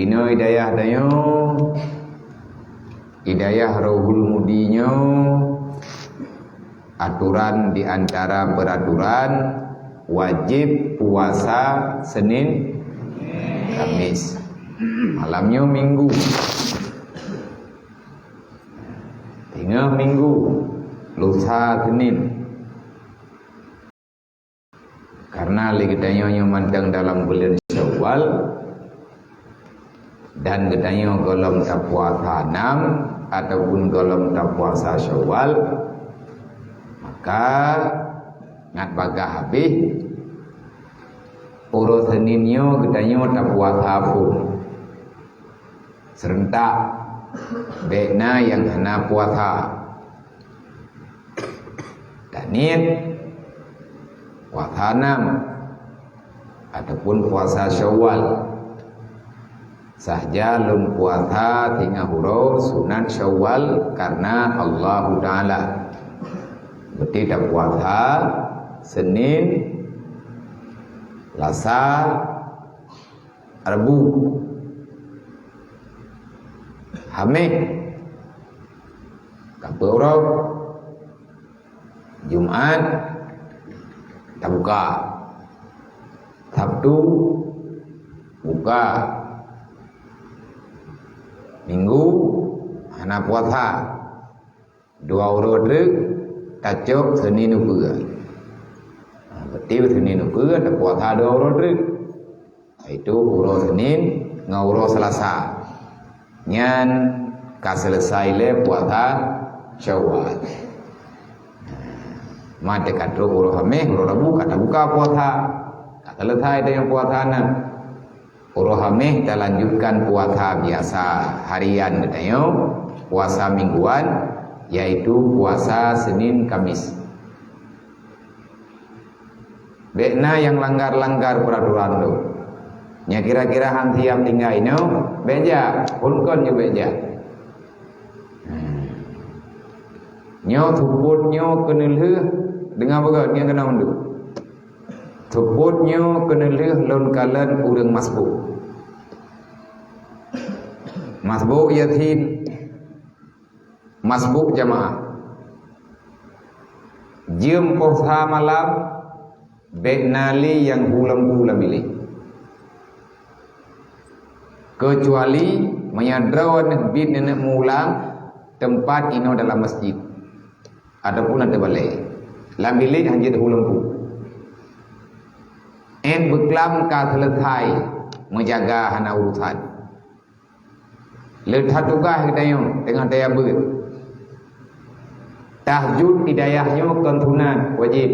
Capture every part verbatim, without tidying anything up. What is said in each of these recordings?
Inoe i dayah tanyoe, i dayah Rohul Mudi nyoe, atoran di antara peraturan wajéb puasa Senin, Kamis. Malam nyoe Minggu. Teungoh Minggu, lusa Senin. Karena lé geutanyoe nyoe mantong dalam buleuen Syawal, dan geutanyoe gohlom tapuasa nam ataupun gohlom tapuasa Syawal, maka ngat bagaih habéh uroe Senin nyoe geutanyoe tapuasa phon. Seurentak, bék na nyang hana puasa. Taniet puasa nam ataupun puasa Syawal. Sahja lôn puasa singoh uroe sunat Syawal karena Allahu Ta'ala. Berarti tapuasa Senin, Lasa, Rebu, Hameh, ka peuet uroe, Jumat tabuka, Sabtu buka, Minggu hana puasa. Dua uroe treuk tacok Senin ukeue. Ha, berarti Senin ukeue ada puasa dua uroe treuk. Yaitu uroe Senin ngon uroe Selasa. Nyan ka selesai lé puasa Syawal. Ma teuka trok uroe Hameh, uroe Rabu ka tabuka puasa. Ka selesai tanyoe puasa na. Uroe Hameh talanjutkan puasa biasa harian geutanyoe, puasa mingguan, yaitu puasa Senin Kamis. Bék na nyang langgar-langgar peuraturan tu. Nyang kira-kira han siap tinggai nyoe, bék jak, phon kon nyoe bék jak. Hmm. Nyoe seupôt nyoe keuneulheueh deungon beugöt ngieng keunoe mandum. Seupôt nyoe keuneulheueh lôn kalon ureuëng masbuk. Masbuk Yasin, masbuk jamaah. Jeuem poh sa malam, bék na lé nyang hu lampu lam bilék. Keucuali meunyoe droeneuh biet neuneuk mulang teumpat inoe dalam masjid. Ataupun ateueh balée. Lam bilék hana jeuet hu lampu. Ét beuklam ka seuleusoe meujaga hana urusan. Le that tugaih geutanyoe teungoh taya beuet. Tahajud di dayah nyoe kon sunat, wajéb.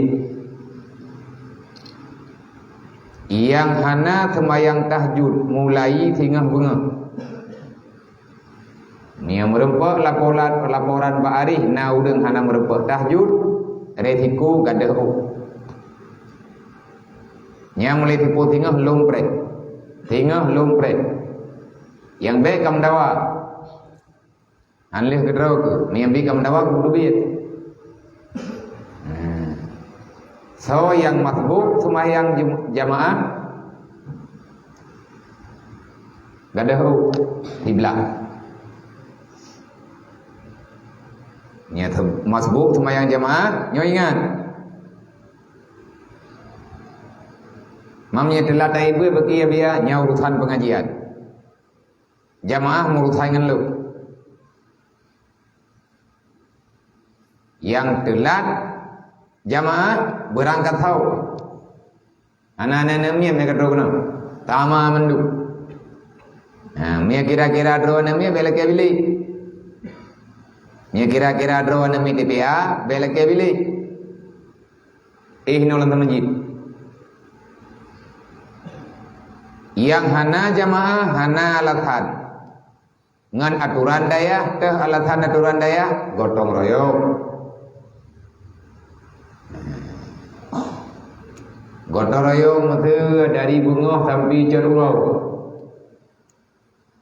Nyang hana seumayang tahajud mulai singoh beungoh. Meunyoe meurumpok laporan, laporan bak arih na ureuëng hana meurumpok tahajud, resiko gadôh ôh. Nyang mulai teupeu singoh lom preh. Singoh lom preh. Nyang bék ka meudawa. Han lheueh keudroe keuh, meunyoe bi ka meudawa keuh teubiet. Nah. Soe nyang masbuk seumayang jum-, jamaah? Gadôh u kiblat. Nyan masbuk seumayang jamaah, nyoe ingat. Mam nyoe teulat ai beuet bagi ya biya, nyoe urusan pengajian. Jamaah meurusan ngon lôn. Nyang teulat jamaah beurangkat sawoe. Hana na neumie meukato keunoe. Tama mandum. Ha, mie kira-kira droe neumie bék lakée bilék. Mie kira-kira droe neumie T P A bék lakée bilék. Ih nyoe lam masjid. Nyang hana jamaah, hana alasan. Ngon aturan dayah, teuh alasan aturan dayah, gotong royong. Gotong royong meuseu dari beungoh sampai cot uroe.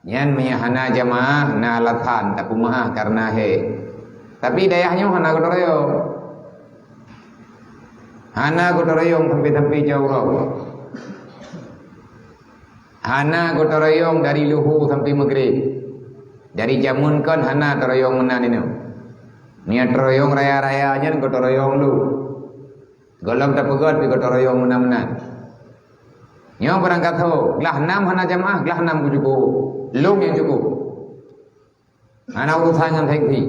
Nyan meunyoe hana jamaah, na alasan, tapeumeu'ah kareuna hé. Tapi dayah nyoe hana gotong royong. Hana gotong royong sampai-sampai cot uroe. Hana geutarayong dari luho sampoe maghrib. Dari jameun kon hana tarayong meunan inoe. Meunyo tarayong raya-raya nyan geutarayong lom. Gohlom tapeugöt pih geutarayong meunan-meunan. Nyoe barangkasoe, glah nam hana jamaah, glah nam kujukôp. Lôn nyang cukôp. Hana urusan ngon seksi.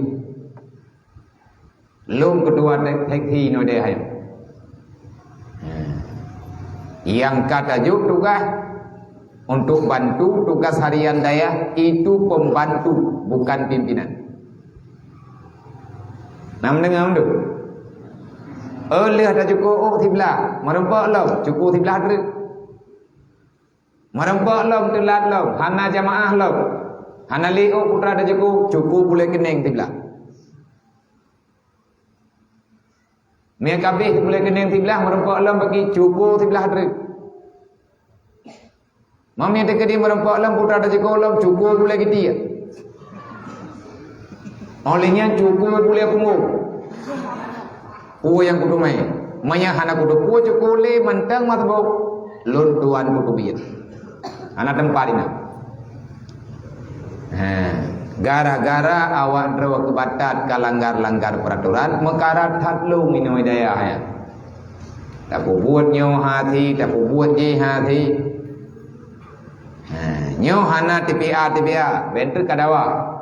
Lôn keutua te-, seksi nyoe deh hai. Nyang ka tajok tugaih untuk bantu tugas harian dayah itu pembantu, bukan pimpinan. Na meundeungoe, Mak? Oh, lheueh tajukôp ôk siblah, meureumpok lom, cukôp siblah treuk. Meureumpok lom, teulat lom, hana jamaah lom. Hana lé ôk putra tajukôp, cukôp bulèe keuneng siblah. Meunyo ka abéh bulèe keuneng siblah, meureumpok lom bagi, cukôp siblah treuk. Meunyo teukeudi meureumpok lom, putra tajukôp lom, cukôp bulèe gitiek. Óh lheueh nyan cukôp bulèe punggông. Peue nyang kuteumé? Meunyo hana kuteupue cukôp lé mantong meuteubôk, lôn tuan kuteubiet. Hana teumpat inan. He, gara-gara awak droe keubatat ka langgar-langgar peuratoran, meukarat that lôn inoe dayah nyan. Tapeubuet nyoe hase, tapeubuet jéh hase. He, nyoe hana T P A, T P A, bèk treuk ka dawa.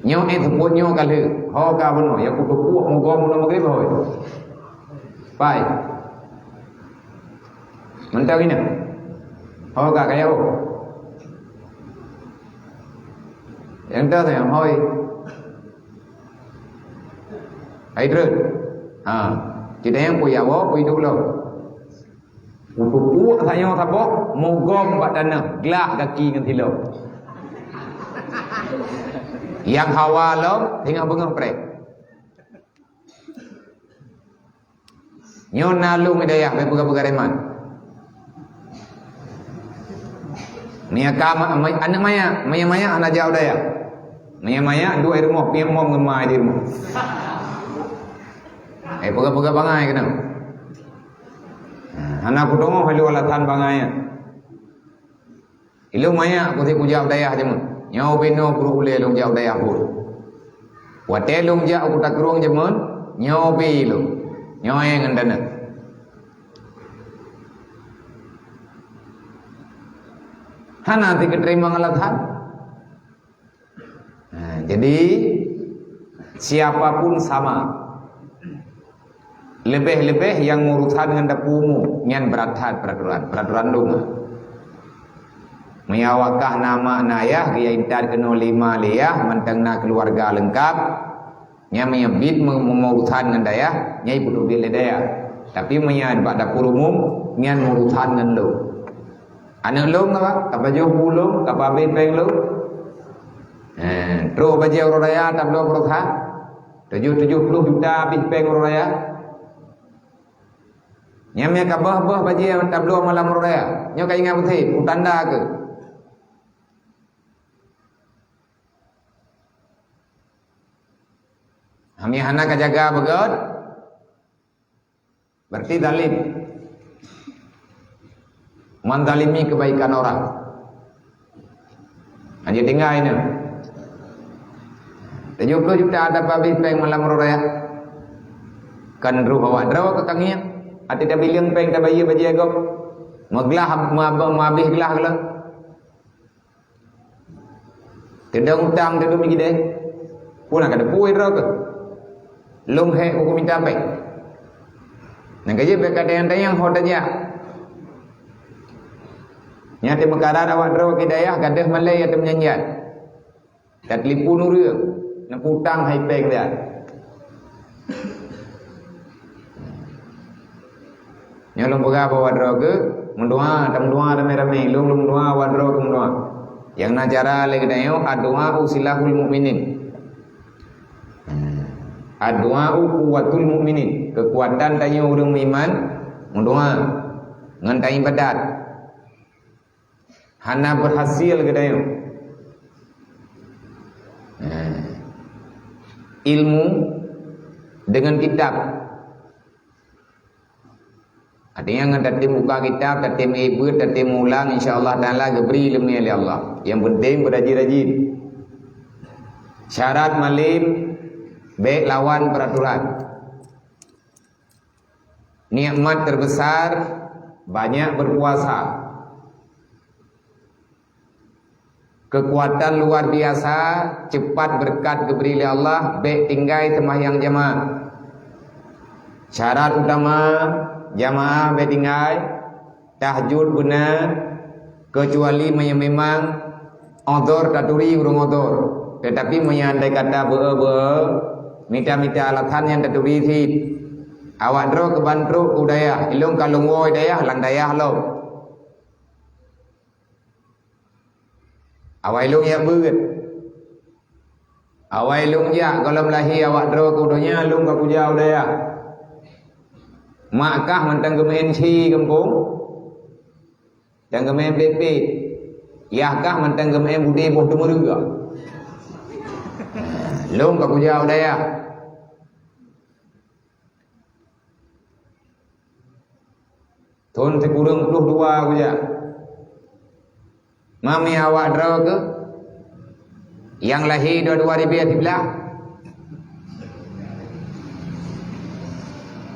Nyoe éh seupôt nyoe ka lheueh, ho ka bunoe, ya kuteupue mugom bunoe maghrib hôi. Pai. Mantong inong. Ho ka kaya oh. Nyang dah sayang hôi. Hai treun. Ha. Cit nyang pui awoe, pui duek lom. Kuteupue sayang saboh, mugom bak tanoh, glah gaki ngon silop. Nyang hawa lom, singoh beungoh preh. Nyoe na lôn i dayah, bèk peugah-peugah reman. Meunyo ka ma-, ma-, aneuk manyak, meunyo manyak hana jak u dayah. Meunyo manyak duek i rumoh, piep mom ngon ma di rumoh. Eh, peugah-peugah bangai keunoe. Hana kudeungoe lôn alasan bangai nyan. Ilôn manyak keuh si kujak u dayah jameun. Nyoe ubé noe peuruek ulèe lôn jak u dayah phôn. Watèe lôn jak u Kuta Krueng jameun, nyoe ubé lôn. Nyoe ngon dana. Hana si geuteurimong alasan. Nah, jadi, siapa pun sama. Leubeh-leubeh nyang meurusan ngon dapu umum, nyan brat that peuratoran, peuratoran dong. Meunyo awak kah na mak na yah, geuyue intat keunoe lé ma lé yah, mantong na keuluwarga leungkap, nyan meunyo biet meu-, meu-, meurusan ngon dayah, nyan ipeuduek biet lé dayah. Tapi meunyo bak dapur umum, nyan meurusan ngon lôn. Aneuk lôn ka, ka pajoh bu lôn, ka pabéh péng lôn. Eh, trok bajèe uroe raya tabloe beurosa. Tujoh, tujoh ploh juta abéh péng uroe raya. Nyan meunyo ka beuh-beuh bajèe tabloe malam uroe raya. Nyoe ka ingat beutôi, peutanda keuh. Meunyo hana ka jaga beugöt, berarti zalim. Menzalimi kebaikan orang. Hana tinggai nyan. Tujoh ploh juta ata pabéh péng malam uroe raya. Kan roh awak droe ka kangieng. Até tabileung péng tabayeue bajèe gob. Meuglah, meuab-, meuabéh glah geuh. Teudong utang teudong jideh. Pue na ka teupue droe keuh. Lôn hék uku mita péng. Nyang ka jeuet bèk ka tanyong-tanyong ho tajak. Nyan teumeukarat awak droe keu dayah gadôh malèe ateueh meunyan-nyan. Ka telepon ureueng, neupeu utang hai péng dia. Nyoe lôn peugah bak awak droe keuh, meudoa, tameudoa ramé-ramé, lôn, lôn meudoa, awak droe keuh meudoa. Nyang na cara lé geutanyoe, ad-du'a silahul mukminin. Ad-du'a quwwatul mukminin. Keukuatan tanyoe ureueng meuiman, meudoa ngon taibadat. Hana berhasil geutanyoe. Ilmu dengan kitab. Artinya ngon tatem buka kitab, tatem ié beuet, tatem ulang, insya Allah Taala geubri ileumèe lé Allah. Nyang penting beurajin-rajin. Syarat malem, bèk lawan peuraturan. Nikmat terbesar, banyak berpuasa. Kekuatan luar biasa, cepat berkat geubri lé Allah, bèk tinggai seumahyang jamaah. Syarat utama, jamaah bèk tinggai, tahajud beuna, keucuali meunyoe memang udhur taturi ureueng udhur. Teutapi meunyoe andai kata beu-e, beu-e, mita-mita alasan nyang taturi cit. Awak droe keuban trok u dayah, ilôn ka lôn woe dayah, lam dayah lom. Awai lôn jak beuet. Awai lôn jak, gohlom lahé awak droe keu donya, lôn ka kujak u dayah. Mak kah mantong geumeu'en si gampông, dan geumeu'en pet-pet. Yah kah mantong geumeu'en budé boh teumeuruga. Lôn ka kujak u dayah. Thôn sikureueng ploh dua kujak. Mami awak droe keuh? Nyang lahé dua, dua ribèe siblaih.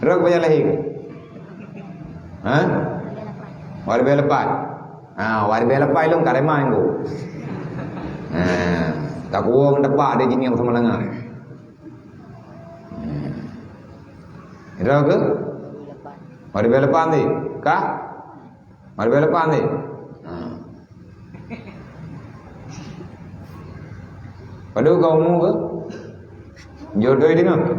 Droe keuh nyang lahé keuh? Ha? Dua ribèe lapan. Ha, dua ribèe lapan lôn ka rema nyoe. Ha, ka kuwong tepak di sini sama lengan. Droe keuh? Dua ribèe lapan tadi. Kah? Dua ribèe lapan tadi. Ha. Padahai kau umur keuh? Jodoh deungoe.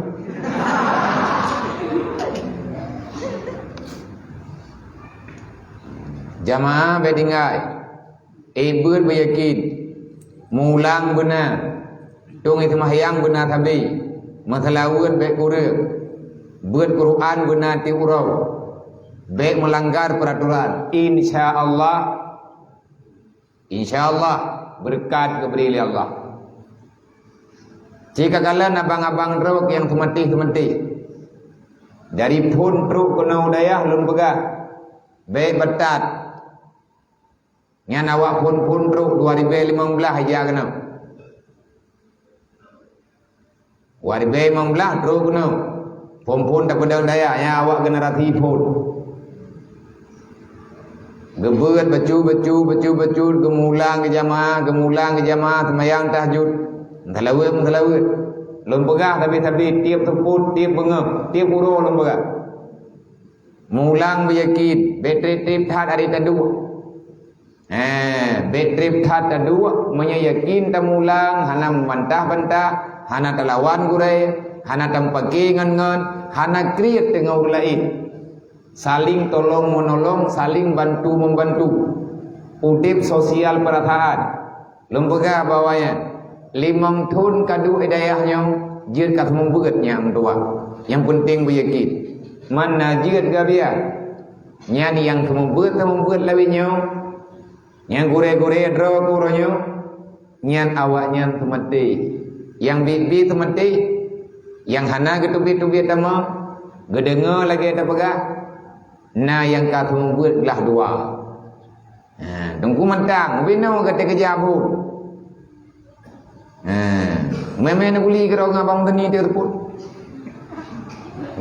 Jamaah bèk tinggai. Ié beuet beuyakin, mulang beuna, tueng seumahyang beuna sabe, meuseulaweuet bèk kureueng, beuet Quran beuna tiep uroe, bèk meulanggar peuraturan. Insya Allah, insya Allah, beureukat geubri lé Allah. Cit ka kalon abang-abang droe nyang seumatéh-seumatéh. Dari phôn trok keunoe u dayah lôn peugah, bèk batat. Nyan awak phôn-phôn trok dua ribèe limong blaih ija keunoe. Dua ribèe limong blaih trok keunoe. Phôn-phôn tapeudong dayah, nyan awak generasi phôn. Geubeuet bacut-bacut, bacut-bacut, geumulang keu jamaah, geumulang keu jamaah, seumayang tahajud. Meuseulaweuet, meuseulaweuet. Lôn peugah sabe-sabe, tiep seupôt, tiep beungoh, tiep uroe lôn peugah. Mulang beuyakin, bèk trép-trép that ari taduek. Eh, bèk trép that taduek, meunyoe yakin tamulang, hana meubantah-bantah, hana talawan gurèe, hana tameupaké ngon-ngon, hana kriet teungoh ureueng laén. Saling tolong-meunolong, saling bantu-membantu. Udép sosial peurasaan. Lôn peugah bahwa nyan, limong thôn ka duek di dayah nyoe, jeuet ka seumeubeuet nyang meutuah. Nyang peunteng beuyakin. Man na jeuet geubiya. Nyan nyang seumeubeuet-seumeubeuet lawét nyoe, nyang gurèe-gurèe droe keu uroe nyoe, nyan awaknyan seumaté. Nyang biet-biet seumaté, nyang hana geuteubiet-teubiet tamong, geudeungoe lagèe tapeugah, na nyang ka seumeubeuet glah dua. Ha, Teungku mantang, ubé nyoe gata keujak buet. Ha, meu'en-meu'en guli keudroe ngon Abang Tani teureupeue.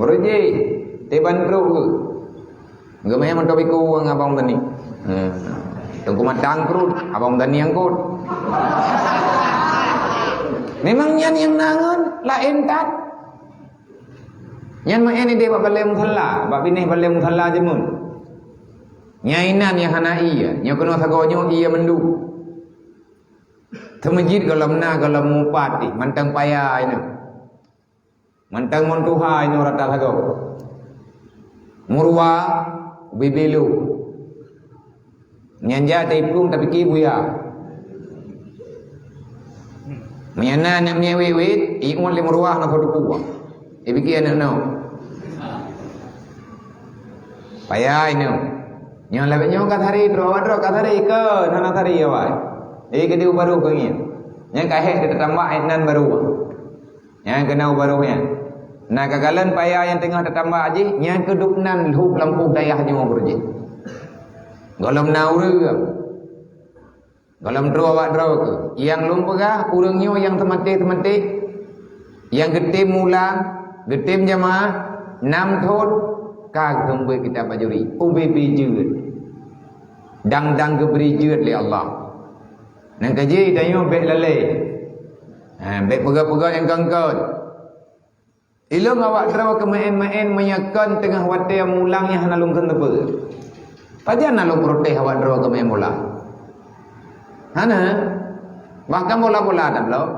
Baru jih, teuban trok geuh. Geumeu'en mantong biko ngon Abang Tani. Ha, Teungku mantang krut, Abang Tani angkot. Memang nyan nyang na ngon, laén that. Nyan meu'en idéh bak balèe musala, bak binéh balèe musala jameun. Nyan inan nyang hana ié, nyoe keunoe sagoe nyoe ié mandum. Teumeujit gohlom na, gohlom mupat jih, mantong paya inoe. Mantong mon tuha inoe rata sagoe. Meuruwa, ubé-bé lôn. Nyan jak teuiplung tapike buya. Meunyo na aneuk miet wét-wét, ié uet lé meuruwa na sadeue puih. Ipike aneuk nyoe. Paya inoe. Nyoe lagèe nyoe ka sari, droe awak droe ka sari, keu hana sari awai. Jadi keudeh baru keu ngieng. Nyang ka hék teutamah hék nan baru. Nyang keunoe baru nyan. Na ka kalon paya nyang teungoh tatamba jih, nyang keuduek nan lhôk lampôh dayah nyoe beureujeut. Gohlom na ureuëng, gohlom droe awak droe keuh. Nyang lôn peugah, ureuëng nyoe nyang teumaté-teumaté, nyang geutem mula, geutem jamaah, nam thon, ka geuseumeubeuet kitab bajuri, ubé bri jeuet. Dang-dang geubri jeuet lé Allah. Nyang keujih tanyoe bék lalé. Ha, bék peugah-peugah nyang kon-kon. Ilôn awak droe keumeu'en-meu'en meunyoe kon teungoh watée mulang nyang hana lôn kheun teupeu. Pajan na lôn protes awak droe keumeu'en bola? Hana. Bahkan bola-bola tabloe.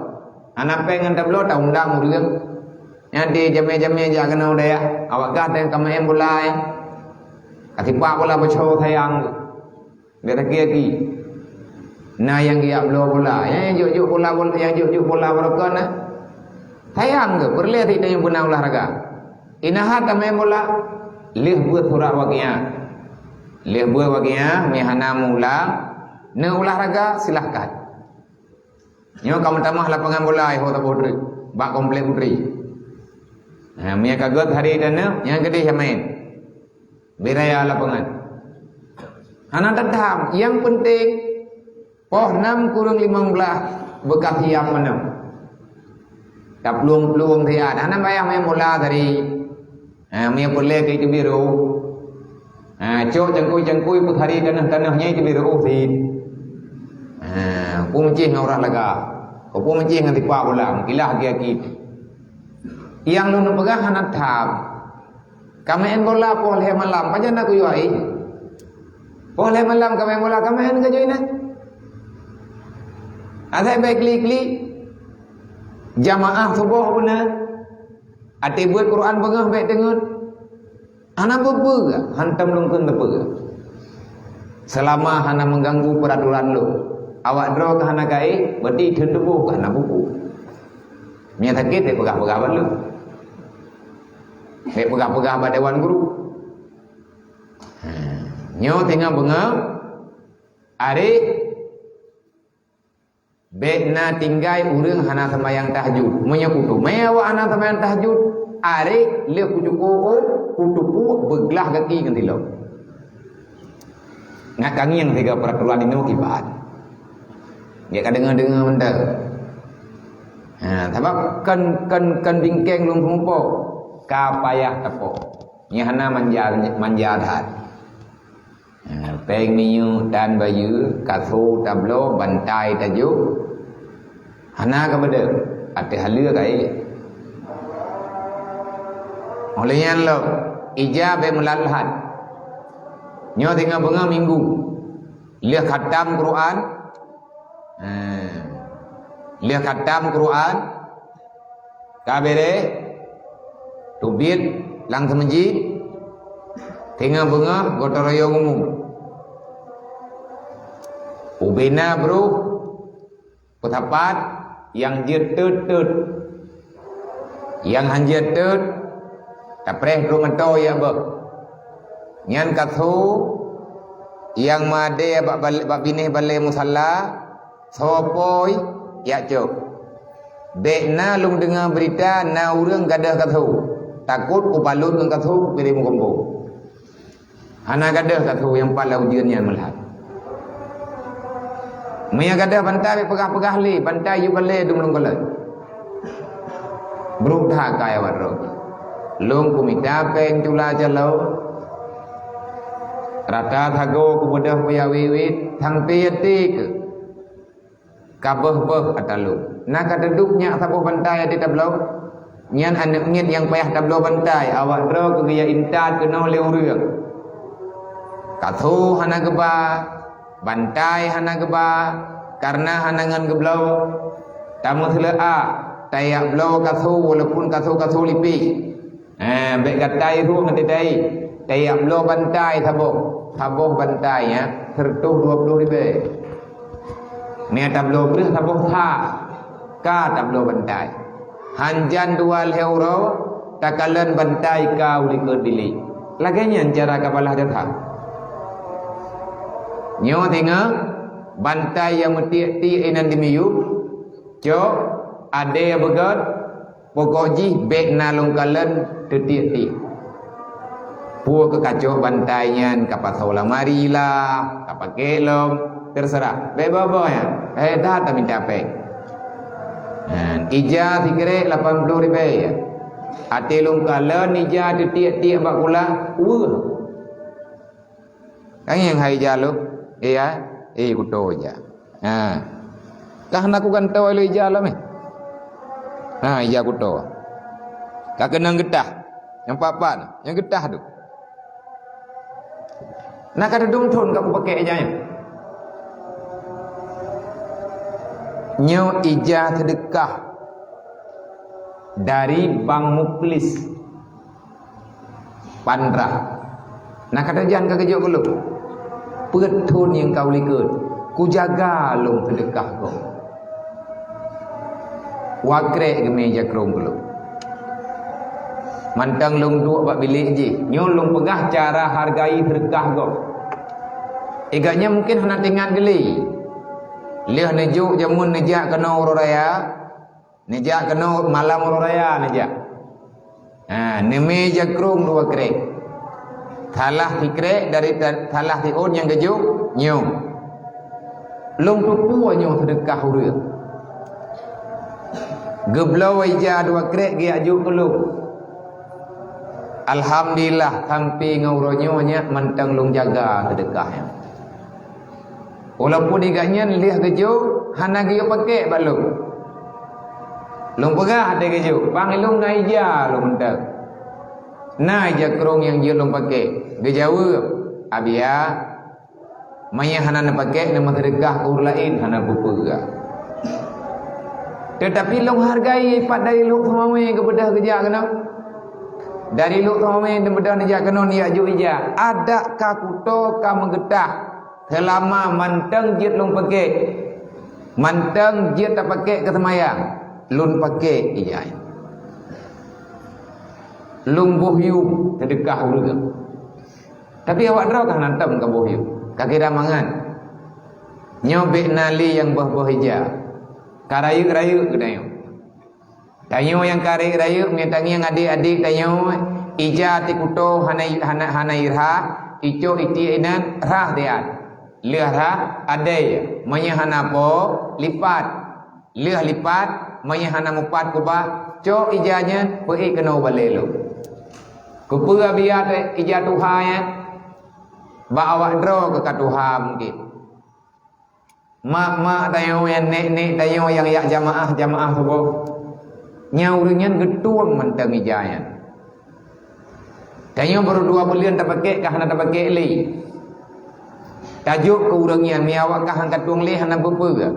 Hana péng ngon tabloe, ta-undang ureuëng. Nyan di jamé-jamé jak keunoe dayah, awak gah teuh ka meu'en bola, eh. Ka tipak bola beuco sayang. Bèk takèe aki. Na nyang geujak bloe bola, nyang jok-jok bola, bola, nyang jok-jok bola barokon na. Sayang keuh, peureulèe sit tanyoe beuna olahraga. Inaha tamè bola, lheueh beuet surat waqiah. Lheueh beuet waqiah, meuhana mula, neuolahraga, silahkan. Nyoe ka meutamah lapangan bola, ho saboh treuk, bak komplek putri. Ha, meunyo ka gèt hari tanoh, nyang keudeh nyang main. Bèraya lapangan. Hana tatham, nyang penting poh nam kureueng limong blah beuka siap meunoe. Taplueng-plueng siat, hana payah main bola tadi. Ha, meunyo peureulèe keu itu biru. Ha, cok cangkui-cangkui peuhari tanoh-tanoh nyang itu biru sit. Ha, peue meucih ngon ureueng laga. Peue meucih ngon tipak bola, meukilah aki-aki. Nyang lôn peugah hana tham. Ka main bola poh lhèe malam, pajan na kuyue ai? Poh lhèe malam ka main bola, ka main ka joi na. Asai bèk klik-klik. Jamaah suboh beuna. Até beuet Quran beungoh bèk teungeut. Hana peue-peue, hantom lôn kheun peue. Seulama hana mengganggu peraturan lôn. Awak droe ka hana kaé, berarti theun tuboh ka hana peue-peue. Meunyo sakét, bèk peugah-peugah bak lôn. Bèk peugah-peugah bak dewan guru. Ha, nyoe teungoh beungoh, aré bèk na tinggai ureueng hana seumayang tahajud. Meunyo kuteumè awak hana seumayang tahajud, aré lheueh kucukôh, kuteupue beuglah gaki ngon tilok. Ngat kangieng sigoe peraturan inoe kiban. Gèt ka deungoe-deungoe mantong. Ha, sabab kon, kon, kon bingkeng lôn peumupo, ka payah teupok. Nyan hana manja, manja that. Ha, péng minyeuk tan bayeue, kasô tabloe, bantai tajok. Hana ka beudeuh, ateueh haleue ka ék. Óh lheueh nyan lom, ija bèk meulat-lat. Nyoe teungoh beungoh minggu. Lheueh khatam Quran. Ha. Lheueh khatam Quran. Ka bèrèh. Teubiet lam seumeujid. Teungoh beungoh gotong royong umum. Ubena brôh. Peusapat nyang jeuet teut-teut. Nyang han jeuet teut, tapreh droe meutoe jak beuet. Nyan kasô nyang meudèe bak bal-, bak binéh balèe musala, soe pôi jak cok. Bèk na lôn deungoe beurita na ureueng gadôh kasô, takot kupalot ngon kasô kupiléh meugumpông. Hana gadôh kasô nyang pat lam ujeuen nyan meulat. Meunyo gadôh bantai, bèk peugah-peugah lé, bantai yub balèe dum lôn gohlom. Brôk that kayèe awak droe. Lôn kumita péng cula calo. Rata sagoe kubeudôh kuya wiet-wiet, sampoe até keuh. Ka beuh-beuh ata lôn. Na ka teuduek nyak saboh bantai até tabloe. Nyan aneuk miet nyang payah tabloe bantai, awak droe keu geujak intat keunoe lé ureueng. Kasô hana geuba, bantai hana geuba, kareuna hana ngon geubloe. Tameuseuleuek, tajak bloe kasô walaupun kasô-kasô lipéh. Eh, bèk gata irhung até tai. Tajak bloe bantai saboh. Saboh bantai, ya, seureutôh dua ploh ribèe. Meunyo tabloe breueh saboh sa, ka tabloe bantai. Hanjan dua lhèe uroe, takalon bantai ka u likot bilék. Lagèe nyan cara ka balaih jasa. Nyoe singoh, bantai nyang meutiek-tiek inan di miyueb, cok, adèe beugöt, Pokok jih bék na lôn kalon teutiek-tiek. Peue keu kacok bantai nyan, ka pasoe lamari lah, ka pakék lom, terserah. Bék boh-boh nyan, eh, that tamita péng. Ha, ija sikrek lapan ploh ribèe. Até lôn kalon ija teutiek-tiek bak kulah, weueh. Kan nyang hai ija lôn, eh, ya, eh, kuto ija. Ha. Kah na kugantoe lé ija lom, eh. Ha, ija kuto. Ka keunong geutah. Nyang pat-pat, nyang geutah tu. Na ka teudong thon ka kupakék ija nyan. Nyoe ija seudeukah dari Bank Muklis. Pandrah. Na ka teujan ka geujok keu lôn. Peuet thon nyang ka ulikot, kujaga lôn seudeukah gob. Wakrek geumé jakrong keu lôn. Mantong lôn duek bak bilék jih, nyoe lôn peugah cara hargai seudeukah gob. Igat nyan mungken hana teuingat geulé. Lheueh neujok jameun neujak keunoe uroe raya, neujak keunoe malam uroe raya neujak. Ha, neumé jakrong dua krek. Salah sikrek dari ta-, salah siôn nyang geujok nyoe. Lôn tutoe nyoe seudeukah ureuëng. Geubloe ija dua krek geujak jok keu lôn. Alhamdulillah, sampai ngon uroe nyoe nyak mantong lôn jaga seudeukah nyan. Walaupun igat nyan lheueh geujok hana geuyue pakék bak lôn. Lôn peugah até geujok, "Bang, ilôn na ija lôn mantong. Na ija krong nyang jeuet lôn pakék." Geujaweueb, "Abiya, meunyo hana neupakék, neumeuseudekah keu ureuëng laén hana peue-peue." Teutapi lôn hargai pat dari lôn seumawé geubeudôh geujak keunoe. Dari lôn seumawé geubeudôh neujak keunoe neujak jok ija. Adak ka kuto ka meugeutah. Seulama mantong jeuet lôn pakék, mantong jeuet tapakék keu seumayang, lôn pakék ija nyan. Lôn boh yuem seudeukah ureuëng. Tapi awak droe ka hana tom ka boh yuem, ka kira mangat. Nyoe bék na lé nyang boh-boh ija, ka rayeuk-rayeuk geutanyoe. Tanyoe nyang ka rayeuk-rayeuk, meunyo tangieng adék-adék tanyoe, ija tikuto hana, hana, hana irhah, icok itiek inan rhah siat. Lheueh rhah, adai, meunyo hana po, lipat. Lheueh lipat, meunyo hana mupat keubah, cok ija nyan peuék keunoe balée lôn. Keupeue abiya ija tuha nyan? Bak awak droe keu ka tuha mungken. Mak-mak tanyoe nyan, nék-nék tanyoe nyang jak jamaah-jamaah suboh, nyang ureuëng nyan geutueng mantong ija nyan. Tanyoe barô dua buleuen tapakék ka hana tapakék lé. Tajok keu ureuëng nyan, meunyo awak kah han katueng lé hana peue-peue.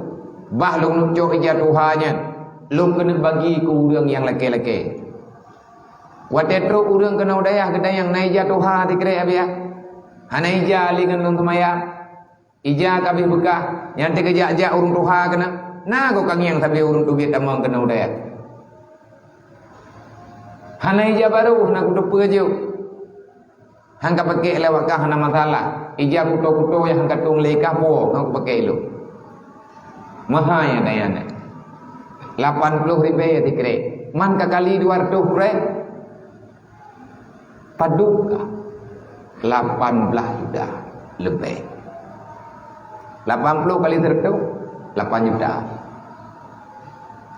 Bah lôn neuk cok ija tuha nyan, lôn keuneuk bagi keu ureuëng nyang lakée-lakée. Watée trok ureuëng keunoe dayah geutanyoe na ija tuha sikrek abiya. Hana ija lé ngon lôn seumayang. Ija ka abéh beukah, nyan teukeujak-jak ureuëng tuha keunoe. Na goe ka ngieng sabe ureuëng teubiet tamong keunoe dayah. Hana ija barô, hana kuteupeue jok. Han ka pakék lé awak kah hana masalah. Ija kuto-kuto nyang han katueng lé kah puwoe, han kupakék lôn. Meuhai ata nyan. Lapan ploh ribèe sikrek. Man ka kali dua reutôh ribèe. Padub kah? Lapan blaih juta leubeh. Lapan ploh kali seureutôh, lapan juta.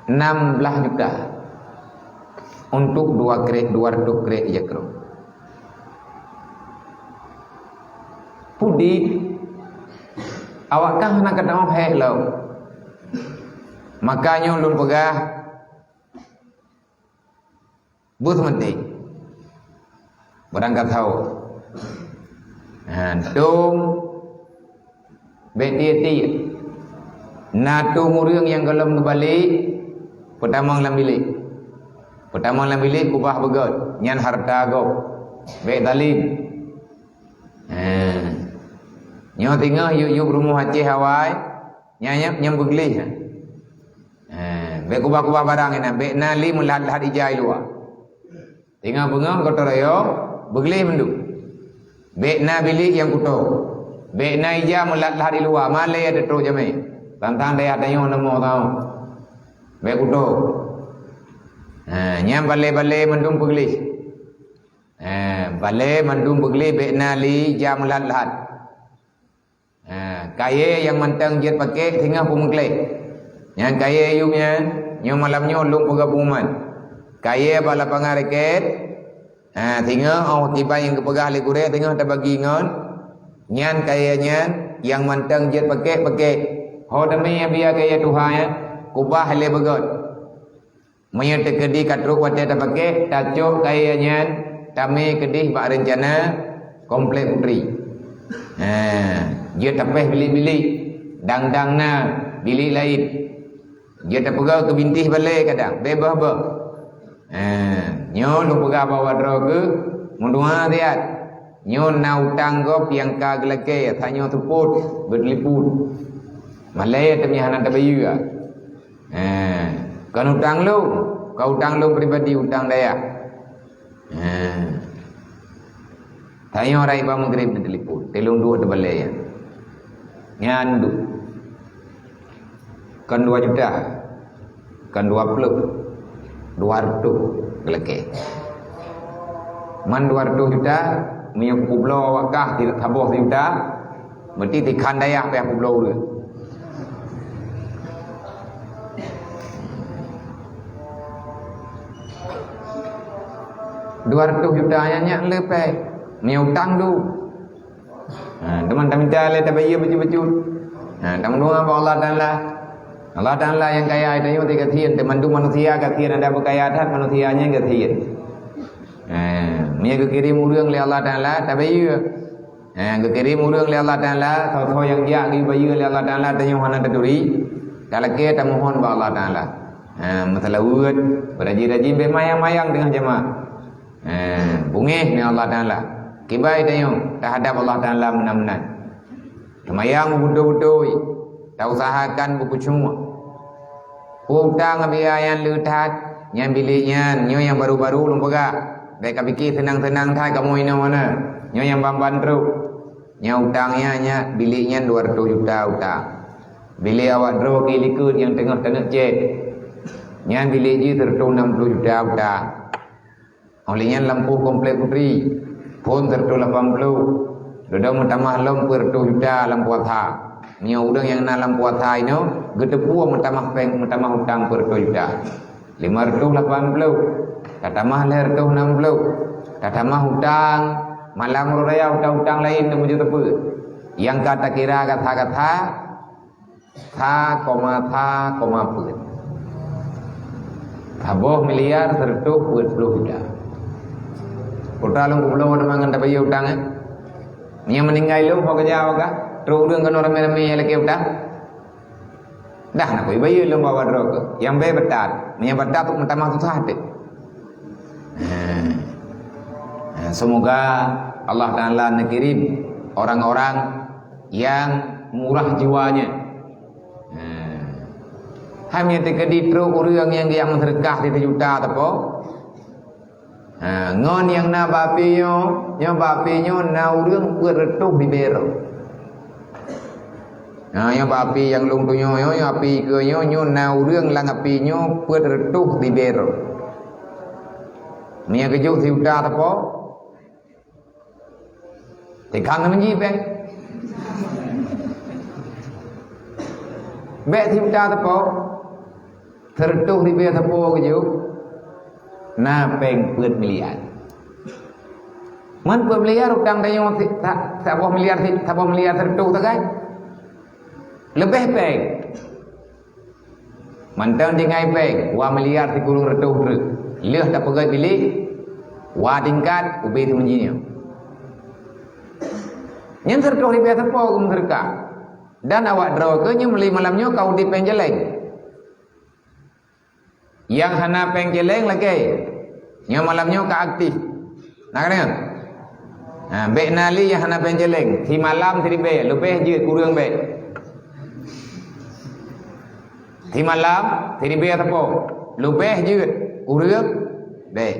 Nam blaih juta untuk dua krek, dua reutôh krek ija krong. Pudi awak kah hana keudroe hék lom. Maka nyoe lôn peugah, Beuh meuti. Barangkasoe. Ha, dum bék tiek-tiek. Na dum ureuëng nyang gohlom geubalek, peutamong lam bilék. Peutamong lam bilék kubah beugöt, nyan hareuta gob. Bék zalim. Ha. Nyoe singoh yub-yub rumoh Aceh awai, nyan, nyan, nyan beugleh, ha. Ha, bék kubah-kubah barang inan, bék na lé meulat-lat ija i luwa. Teungoh beungoh gotong royong, beugleh mandum. Bék na bilék nyang kuto. Bék na ija meulat-lat i luwa, malée teutrok jamé. Tantang dayah tanyoe neumo tau. Bék kuto. Ha, nyan balée-balée mandum peugleh. Ha, balée mandum peugleh bék na li jam lhat-lhat. Ha, kayée nyang mantong jeuet pakék singoh peumeukleh. Nyan kayée yuem nyan, nyoe malam nyoe lôn peugah pengumuman. Kayée bak lapangan raket, ha, singoh óh kiban nyang geupeugah lé gurée singoh tabagi ngon, nyan kayée nyan nyang mantong jeuet pakék-pakék. Ho teumé nyang biya kayée tuha nyan, kubah lé beugöt. Meunyoe teukeudi ka trok watée tapakék, tacok kayée nyan tamé keudeh bak reuncana Komplek Putri. Ha, jeuet tapéh bilék-bilék, dang-dang na bilék laén. Jeuet tapeugah keu bintéh balée kadang, bék boh-boh. Ha, nyoe lôn peugah bak awak droe keuh, meudoá siat. Nyoe na utang gob nyang ka geulakée, tanyoe seupôt, beuteuliput. Malée teuma hana tabayeue. Eh, kon utang lôn, kon utang lôn pribadi, utang dayah. Eh. Tanyoe raya bak Maghrib di telepon, teulông duek teubalée nyan. Nyan duek. Kon dua juta, kon dua ploh, dua reutôh geulakée. Man dua reutôh juta, meunyoe kupubloe wakah saboh sijuta, Meuti tikhan dayah pih peubloe ureuëng. Dua reutôh juta nyan nyak leupah, meunyoe utang du. Ha, teuma tamita lé tabayeue bacut-bacut. Ha, tameudoá bak Allah Taala. Allah Taala nyang kaya, tanyoe teugasien, teuma mandum manusia gasien, ada beukaya that manusia nyan gasien. Ha, meunyoe geukirém ureuëng lé Allah Taala, tabayeue. Ha, geukirém ureuëng lé Allah Taala, soe-soe nyang jak geubayeue lé Allah Taala, tanyoe hana taturi, talakée tamohon bak Allah Taala. Ha, meuseulaweuet, beurajin-rajin, bék mayang-mayang teungoh jamaah. Ha, beungéh ngon Allah Taala. Kibai tanyoe teuhadab Allah Taala meunan-meunan. Teumayang beutôi-beutôi, tausahakan beupeucuma. Peue utang biaya nyang le that, nyang bilék nyan, nyoe nyang baru-baru lôn peugah. Bék kapike seunang-seunang that kamoe inoe na. Nyoe nyang ban-ban trok. Nyang utang nyan, nyan bilék nyan dua reutôh juta utang. Bilék awak droe keu likot nyang teungoh taneuk cét. Nyan bilék jih sireutôh nam ploh juta utang. Óh lheueh nyan lampôh Komplek Putri, phon sireutôh lapan ploh. Dudoe meutamah lom peuet reutôh juta lam puasa. Meunyoe ureuëng nyang na lam puasa inoe, geuteupeue meutamah péng, meutamah utang peuet reutôh juta. Lima reutôh lapan ploh, tatamah lhée reutôh nam ploh, tatamah utang, malam uroe raya utang-utang laén neumujur teupeu. Nyang ka takira gata-gata, sa koma sa koma peuet. Saboh miliar sireutôh peuet ploh juta. Putra lôn kubloe teuma ngon tabayeue utang, eh? Nyang meuninggai lôn ho keujak awak kah? Trok ureuëng keunoe ramé-ramé nyang lakée utang? Dah na kui bayeue lôn bak droe keuh. Nyang bék batat. Nyang batat tu meutamah susah teuh. Ha. Ha, semoga Allah Taala neukirém orang-orang yang murah jiwanya. Ha. Hai meunyoe teukeudi trok ureuëng nyang geujak meuseudeukah sireutôh juta teupeu. Ha, ngon nyang na bak api nyoe, nyoe bak api nyoe na ureuëng peuet reutôh ribée droe. Ha, nyoe bak api nyang lôn tunyok nyoe, nyoe api keu nyoe, nyoe na ureuëng lam api nyoe peuet reutôh ribée droe. Meunyoe geujok sijuta teupeu, teukang ngon ji péng. Bék sijuta teupeu, sireutôh ribée teupeu geujok, na péng peuet miliar. Man peuet miliar utang tanyoe si-, sa-, saboh miliar si-, saboh miliar sireutôh sagai. Leubeh péng. Mantong tinggai péng, dua miliar sikureueng reutôh treuk. Lheueh tapeugét bilék, dua tingkat, ubé seumeujih nyoe. Nyan sireutôh ribée teupeu keu meuseudeukah. Dan awak droe keuh nyoe meuli malam nyoe ka udeb péng céléng. Nyang hana péng céléng lakée. Nyoe malam nyoe ka aktif. Na ka deungoe? Ha, bék na lé nyang hana péng céléng. Simalam siribée, leubeh jeuet kureueng bék. Simalam siribée sapo, leubeh jeuet kureueng bék.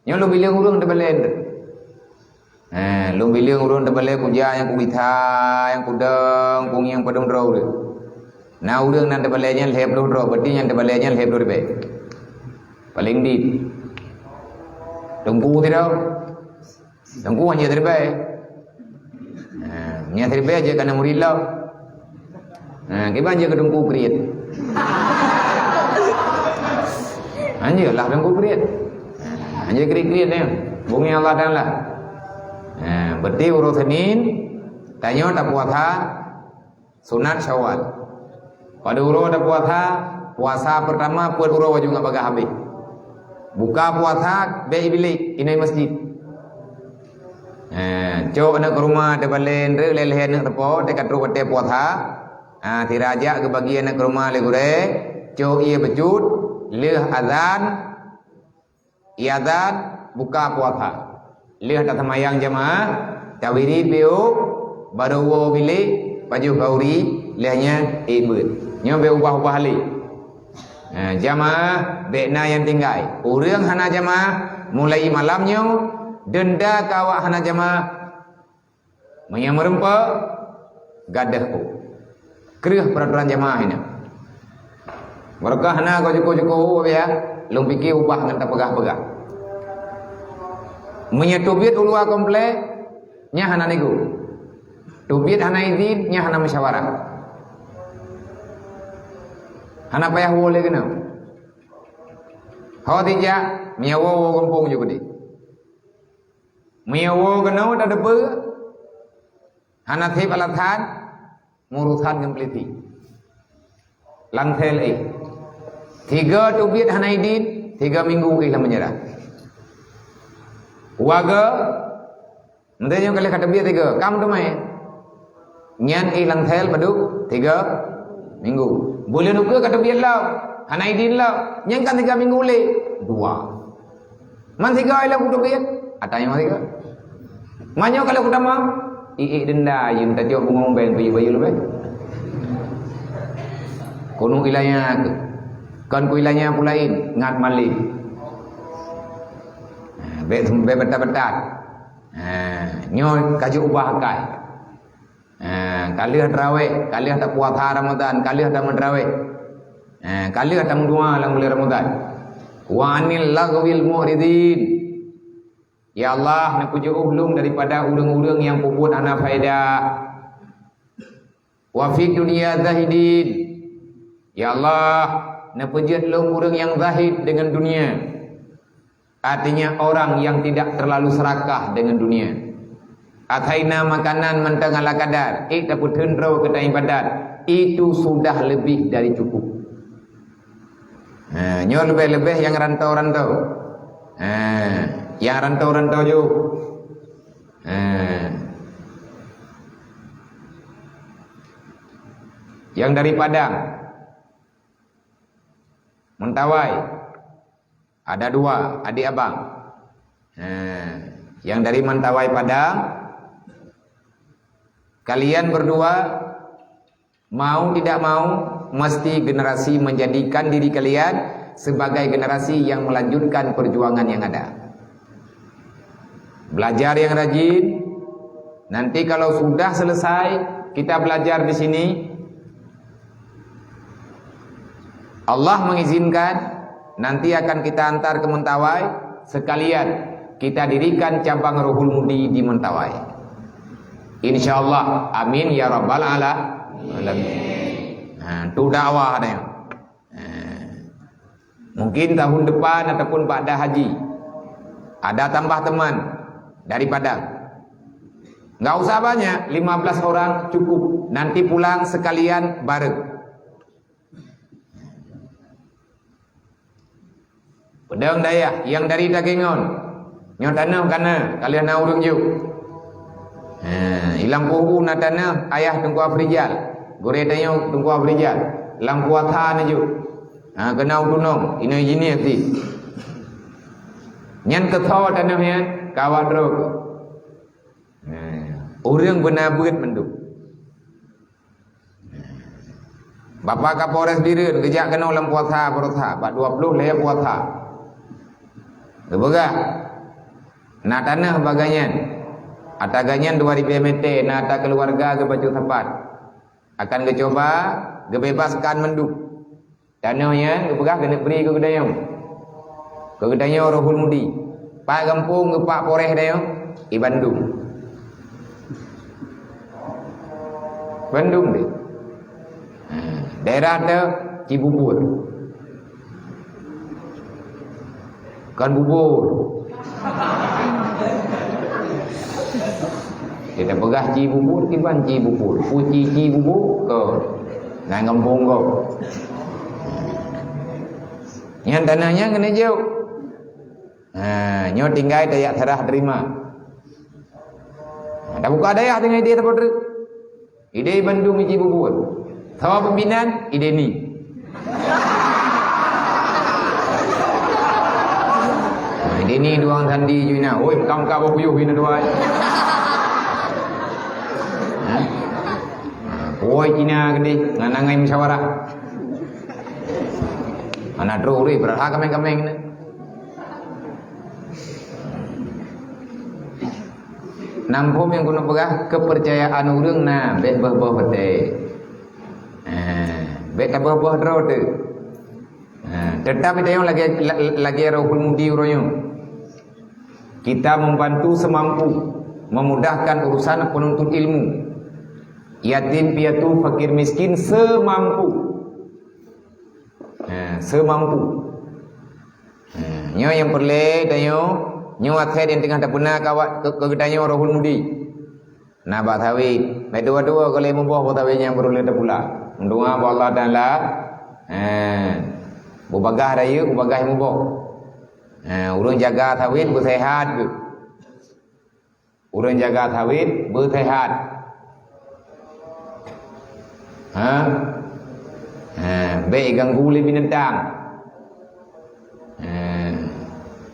Nyoe lôn bileueng ureueng teubalée. Eh, lôn bileueng ureueng teubalée kuja nyang kubita, nyang kudong, kungieng padum droe ureueng. Na ureueng nan teubalée nyan lhée ploh droe, berarti nyang teubalée nyan lhée ploh ribée. Paléng dit. Teungku sidroe. Teungku hana siribèe. Ha, nyang siribèe jeuet keu aneuk murit lom. Ha, kiban jeuet keu teungku kriet. Hanjeuet lah teungku kriet. Ha, hanjeuet kriet-kriet nyan. Bungeng Allah Taala. Ha, berarti uroe Senin, tanyoe tapuasa sunat Syawal. Padum uroe tapuasa, puasa pertama peuet uroe wajéb ngon bagah habéh. Buka puasa, bèk i bilék, inoe masjid. Eh, cok aneuk rumoh teubalén, reuek lé lhèe aneuk teupo, teuka trok watèe puasa. Ah, sira jak geubagi aneuk rumoh lé gurèe, cok ié beucut, lheueh azan, ié azan, buka puasa. Lheueh taseumayang jamaah, tawirit beu, barô woe bilék, pajoh khauri, lheueh nyan ék beuet. Nyoe bèk ubah-ubah lé. Ha, jamaah bèk na nyang tinggai. Ureueng hana jamaah, mulai malam nyoe, denda keu awak hana jamaah. Meunyoe meureumpok, gadôh ôh. Kreueh peuraturan jamaah nyoe. Barokah hana keu syukoe-syukoe ôh, ya. Lôn pike ubah ngon tapeugah-peugah. Meunyoe teubiet u luwa komplek, nyan hana nego. Teubiet hana idhin, nyan hana musyawarah. Hana payah woe lé keunoe. Ho tijak, meunyoe woe, woe gampông ju keudéh. Meunyoe woe keunoe tateupeue, hana sép alasan, meurusan ngon peulisi. Langsel éh. Tiga teubiet hana idhin, tiga minggu éh lam penjara. Warga, meunyoe nyoe ka lheueh ka teubiet tiga, kam teumé. Nyan éh langsel padub tiga minggu. Buleuen ukeue ka teubiet lom, hana idhin lom. Nyan kan tiga minggu lé, dua. Man siga ilèe kuteubiet, ata nyang siga. Manyoe kalau kutamong, iék denda yum tajok bungong beng tuju bayu leubeh. Keuneuk ilanya, kon keu ilanya pulain, ngat malém. Ha, bèk, bèk betat-betat. Ha, nyoe ka jiubah akai. Ha, ka lheueh teurawéh, ka lheueh tapuasa Ramadan, ka lheueh tameuterawéh. Ha, ka lheueh tameudoa lam buleuen Ramadan. Wa anil laghwil mu'ridin. Ya Allah, neupeujeuôh lôn daripada ureueng-ureueng nyang peubuet hana faedah. Wa fid dunya zahidin. Ya Allah, neupeujeuet lôn ureueng nyang zahid deungon dunia. Artinya orang yang tidak terlalu serakah dengan dunia. Ataina makanan mantong ala kadar, ék tapeutheun droe keu ibadat, itu sudah lebih dari cukup. Ha, nyoe leubeh-leubeh nyang rantau-rantau. Ha, nyang rantau-rantau ju. Ha. Nyang dari Padang. Mentawai. Ada dua, adik abang. Ha, nyang dari Mentawai Padang, kalian berdua mau tidak mau mesti generasi menjadikan diri kalian sebagai generasi yang melanjutkan perjuangan yang ada. Belajar yang rajin. Nanti kalau sudah selesai kita belajar di sini, Allah mengizinkan, nanti akan kita antar ke Mentawai, sekalian kita dirikan cabang Ruhul Mudi di Mentawai. Insya Allah, amin ya rabbal ala-, alamin. Ha, tu dakwah ada. Ha. Mungkin tahun depan ataupun ba'da haji, ada tambah teman dari Padang. Nggak usah banyak, lima belas orang cukup. Nanti pulang sekalian bareng. Peudong dayah nyang dari Takengon. Nyoe tanoh ka na, ka lheueh na ureueng jok. Ha, i Lampôh na tanoh ayah Teungku Afrijal. Gurèe tanyoe Teungku Afrijal. Lam kuasa na jok. Ha, keunoe tunong, inoe jinih ti. Nyan keusoe tanoh nyan, ka awak droe. Ha, ureueng beuna beuet mandum. Bapak Kapolres Bireuen geujak keunoe lam puasa baroesa, bak dua ploh lhèe puasa. Geupeugah, na tanoh bak gobnyan. Ata gobnyan dua ribèe mètè, na ata keuluwarga geubacut sapat. Akan geucuba geubebaskan mandum. Tanoh nyan geupeugah keuneuk bri keu geutanyoe. Bagi tanyoe Rohul Mudi, pat gampông geupak poreh tanyoe? I Bandung. Bandung deh. Ha, daerah teuh Cibubur. Kon bubur. Kita peugah Cibubur, kiban Cibubur. Puci Cibubur, kon. Nan gampông kon. Nyan tanah nyan keuneuk jok. Ha, nyoe tinggai tajak sarah terima. Ha, tabuka dayah tinggai idéh saboh treuk. Idéh Bandung iji bubur. Sawa pimpinan, idéh ni. Ha, idéh ni duang sandi ju ina. Oi, kam ka boh puyuh ina duai. Ha? Ha, puai Cina gede, ngan angai musyawarah. Hana trok ureuëng, padahai kameng-kameng ni. Nam phom nyang keuneuk peugah, keupeurcayaan ureuëng na bék boh-boh beutée. Ha, bék taboh-boh droe teuh. Ha, teutap tanyoe lagée, la-, lagée Rohul Mudi uroe nyoe. Kita membantu semampu, memudahkan urusan penuntut ilmu. Yatim piatu, fakir miskin semampu. Ha, semampu. Ha, nyoe nyang peureulée tanyoe, nyoe akhé nyang teungoh tapeuna keu awak, keu, keu geutanyoe Rohul Mudi. Na bak sawét, meutuwa-tuwa keu lhée muboh bak sawét nyang peureulée tapula. Meudoá bak Allah Taala, ha, beubagaih rayeuk, beubagaih muboh. Ha, ureuëng jaga sawét beuseuhat geuh. Ureuëng jaga sawét beuseuhat. Ha? Ha, bék ganggu lé binatang. Ha.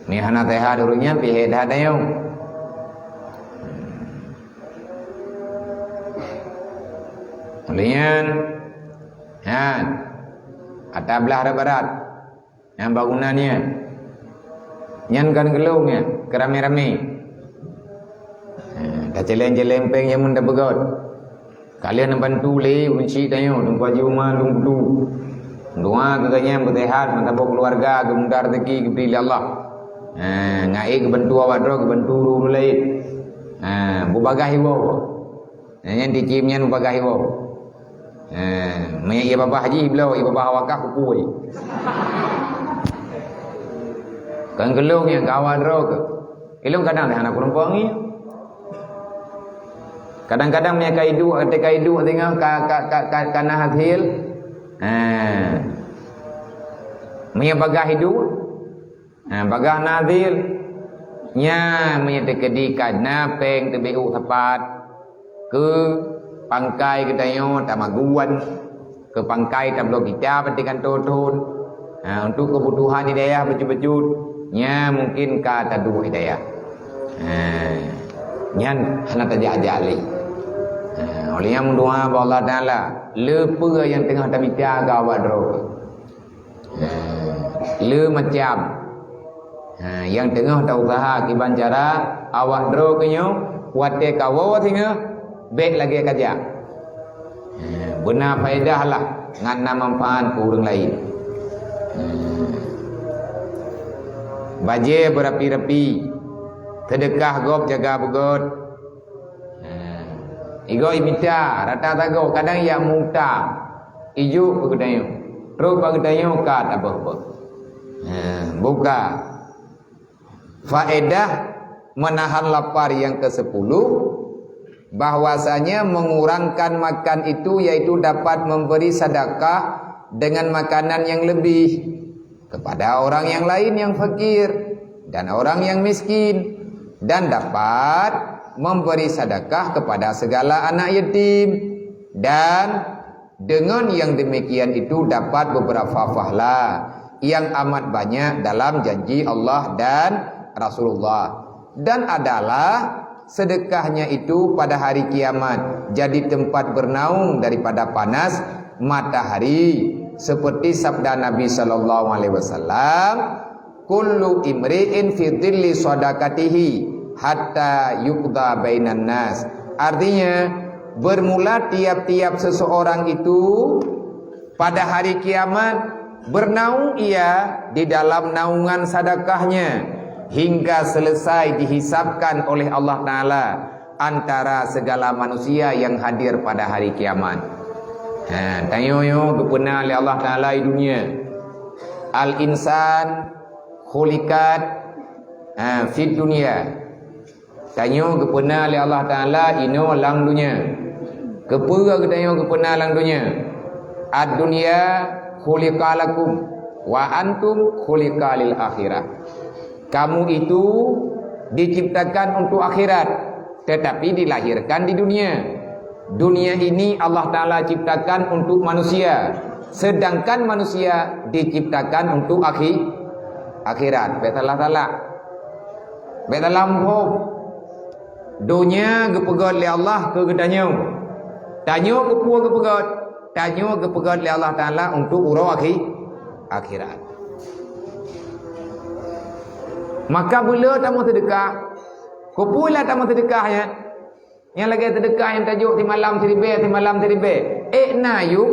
Ni hana seuhat ureuëng nyan pih that dayong. Lé nyan, ha, ata blah rot barat. Nyang bangunan nyan. Nyan kan geulong nyan, keuramé-ramé. Ha, tacéleng-céleng péng jameun tapeugöt. Ka lheueh neubantu lé ureuëng chik tanyoe, Teungku Haji Uma, Teungku Putu. Doa keu gobnyan beuseuhat, meusaboh keuluwarga, geumudah rezeki geubri lé Allah. Ha, ngon ék geubantu awak droe, geubantu ureuëng laén. Ha, beubagaih iwoe. Nyan, nyan dicém nyan bagaih iwoe. Eh, meunyo ie babah jih bloe, ie babah wakaf kupui. Kan geulong nyang kawan droe keuh. Ilong kadang hana kureumpang ie. Kadang-kadang meunyo ka iduek, ka iduek singoh ka, ka, ka, ka, ka na hasil. Eh. Meunyo bagaih iduek, ha, bagaih nazir, nyan meunyo teukeudi ka na péng teubeuet sapat keu pangkai geutanyoe tamaguan, keu pangkai tabloe kitab di kantô thôn, ha, untuk keubutuhan di dayah bacut-bacut, nyan mungken ka taduek di dayah. Ha, nyan hana tajak-jak lé. Ha, oleh nyan meudoa bak Allah Taala, le peue nyang teungoh tamita keu awak droe. Ha, le macam. Ha, nyang teungoh ta-useuha kiban cara awak droe keuh nyoe, watée ka woe singoh, bék lagée kajak. Ha, beuna faedah lah, ngon na manfaat keu ureuëng laén. Ha. Bajée beurapi-rapi, seudeukah gob jaga beugöt. Ha. Igoe imita, rata sagoe, kadang jak meuutang. Ijok keu geutanyoe. Trok bak geutanyoe ka taböh-böh. Ha, buka. Faedah menahan lapar yang kesepuluh, bahwasanya mengurangkan makan itu yaitu dapat memberi sedekah dengan makanan yang lebih kepada orang yang lain yang fakir dan orang yang miskin, dan dapat memberi sedekah kepada segala anak yatim, dan dengan yang demikian itu dapat beberapa pahala yang amat banyak dalam janji Allah dan Rasulullah, dan adalah sedekahnya itu pada hari kiamat jadi tempat bernaung daripada panas matahari, seperti sabda Nabi sallallahu alaihi wasallam, "Kullu imri'in fi dhilli shadaqatihi hatta yuqda bainan nas." Artinya, bermula tiap-tiap seseorang itu pada hari kiamat Bernaung ia di dalam naungan sedekahnya hingga selesai dihisabkan oleh Allah Taala antara segala manusia yang hadir pada hari kiamat. Ha, tanyoe nyoe geupeuna lé Allah Taala di dunia. Al-insan khuliqat, ha, fid dunya. Tanyoe geupeuna lé Allah Taala inoe lam dunia. Keupeue geutanyoe geupeuna lam dunia? Ad-dunya khuliqa lakum wa antum khuliqa lil akhirah. Kamu itu diciptakan untuk akhirat, tetapi dilahirkan di dunia. Dunia ini Allah Taala ciptakan untuk manusia, sedangkan manusia diciptakan untuk akhi-, akhirat. Bèk salah-salah. Bèk salah muphom. Donya geupeugöt lé Allah keu geutanyoe. Tanyoe keupeue geupeugöt? Tanyoe geupeugöt lé Allah Taala untuk uroe akhi-, akhirat. Maka beuleu tameuseudekah. Keupeue lah tameuseudekah nyan? Nyang lagèe seudeukah nyang tajok simalam siribèe, simalam siribèe. Ék na yub,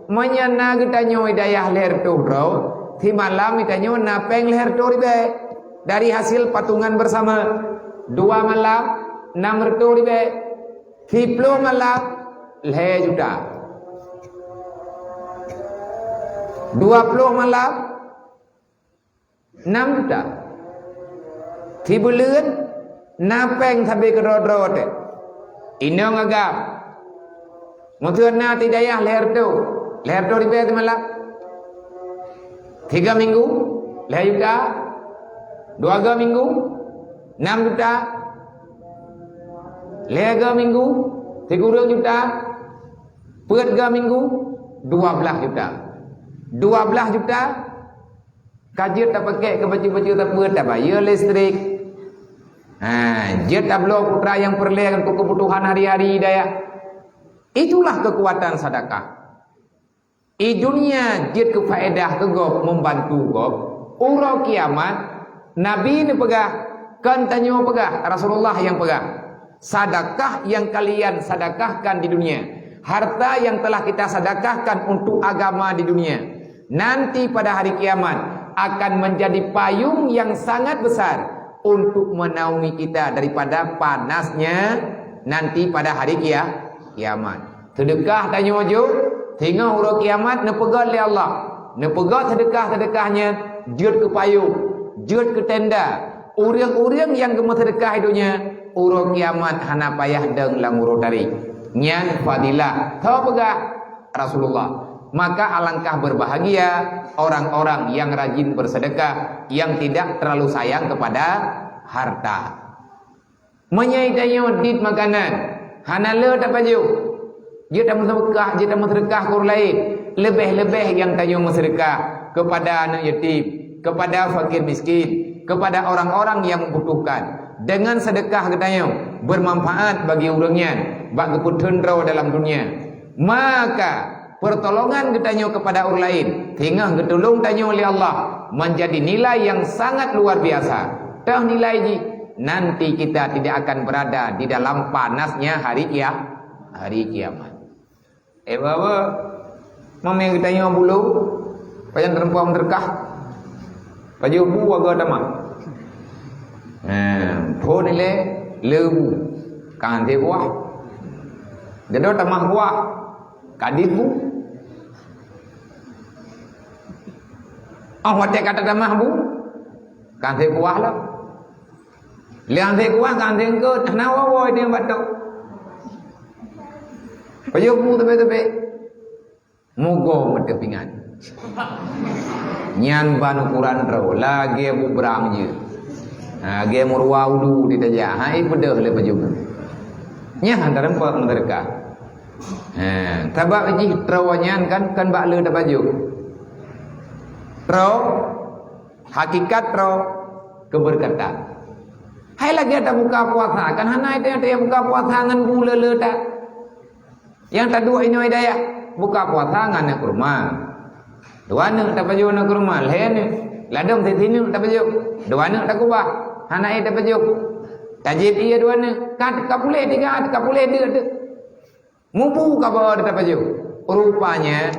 meunyo na geutanyoe i dayah lhèe reutôh droe, simalam geutanyoe na pèng lhèe reutôh ribèe dari hasil patungan bersama. Dua malam, nam reutôh ribèe. Siploh malam, lhèe juta. Dua ploh malam, nam juta. Sibuleuen na pèng sabe keudroe-droe teuh. Inong agam. Meuseu na ti dayah lhèe reutôh. Lhèe reutôh ribèe simalam. Tiga minggu, lhèe juta. Dua ga minggu, nam juta. Lhèe ga minggu, sikureueng juta. Peuet ga minggu, dua blaih juta. Dua blaih juta, ka jeuet tapakék keu bacut-bacut sapeue, tabayeue listrik. Ha, jeuet tabloe putra nyang peureulèe keu keubutuhan hari-hari dayah. Itulah keukuatan sedekah. I dunia jeuet keu faedah keu gob, membantu gob. Uroe kiamat, Nabi neupeugah, kon tanyoe peugah, Rasulullah nyang peugah. Sedekah yang kalian sedekahkan di dunia, harta yang telah kita sedekahkan untuk agama di dunia, nanti pada hari kiamat akan menjadi payung yang sangat besar untuk menaungi kita daripada panasnya nanti pada hari kia-, kiamat. Seudeukah tanyoe jok, singoh uroe kiamat neupeugöt lé Allah. Neupeugöt seudeukah-seudeukah nyan jeuet keu payong, jeuet keu tenda. Ureuëng-ureuëng nyang geumeuseudeukah i donya, uroe kiamat hana payah dong lam uroe tarek. Nyan fadilah. Soe peugah? Rasulullah. Maka alangkah berbahagia orang-orang yang rajin bersedekah, yang tidak terlalu sayang kepada harta. Meunyoe tanyoe dit makanan, hana le tapajoh. Jeuet tameuseudeukah, jeuet tameuseudeukah keu ureuëng laén. Leubeh-leubeh nyang tanyoe meuseudeukah kepada aneuk yatim, kepada fakir miskin, kepada orang-orang yang membutuhkan. Dengan sedekah geutanyoe bermanfaat bagi ureuëng nyan bak geupeutheun droe dalam dunia. Maka, pertolongan geutanyoe kepada ureuëng laén, singoh geutulông tanyoe lé Allah, menjadi nilai yang sangat luar biasa. Toh nilai jih, nanti kita tidak akan berada di dalam panasnya hari kia-, hari kiamat. Eh, bawa, mameng geutanyoe bulo, pajan teureumpok meudeureukah. Pajoh bu waga tamah. Nah, phon ilée leubu. Kan teubuah. Geudoe tamah buah. Kadit bu. Oh, watée ka tatamah bu. Kan teubuah lah. Liang teubuah, kan teungkot. Hana woe-woe dia batok. Pajoh bu teupe-teupe. Mugoe meuteupingan. Nyan ban ukuran droe, lagée bubrang jeuet. Lagée meuruwa ulu di tajak, hai peudeuh lé pajoh bu. Nyan hana teureumpok meudeureukah. Ha, sabab jih droe nyan kan, kan bak le tapajoh. Droe, hakikat droe, keubeureukatan. Hai lagée tabuka puasa, kan hana ita-ita buka puasa ngon bu le-le that. Nyang taduek inoe dayah, buka puasa ngon aneuk kurma. Dua aneuk tapajoh aneuk kurma, lhée aneuk. Ladom sisi aneuk tapajoh. Dua aneuk takubah, hana éh tapajoh. Tajieb ie dua aneuk, ka, ka puléh tiga, ka puléh deuek teuk. Mubu ka bawa tapajoh. Rupanya,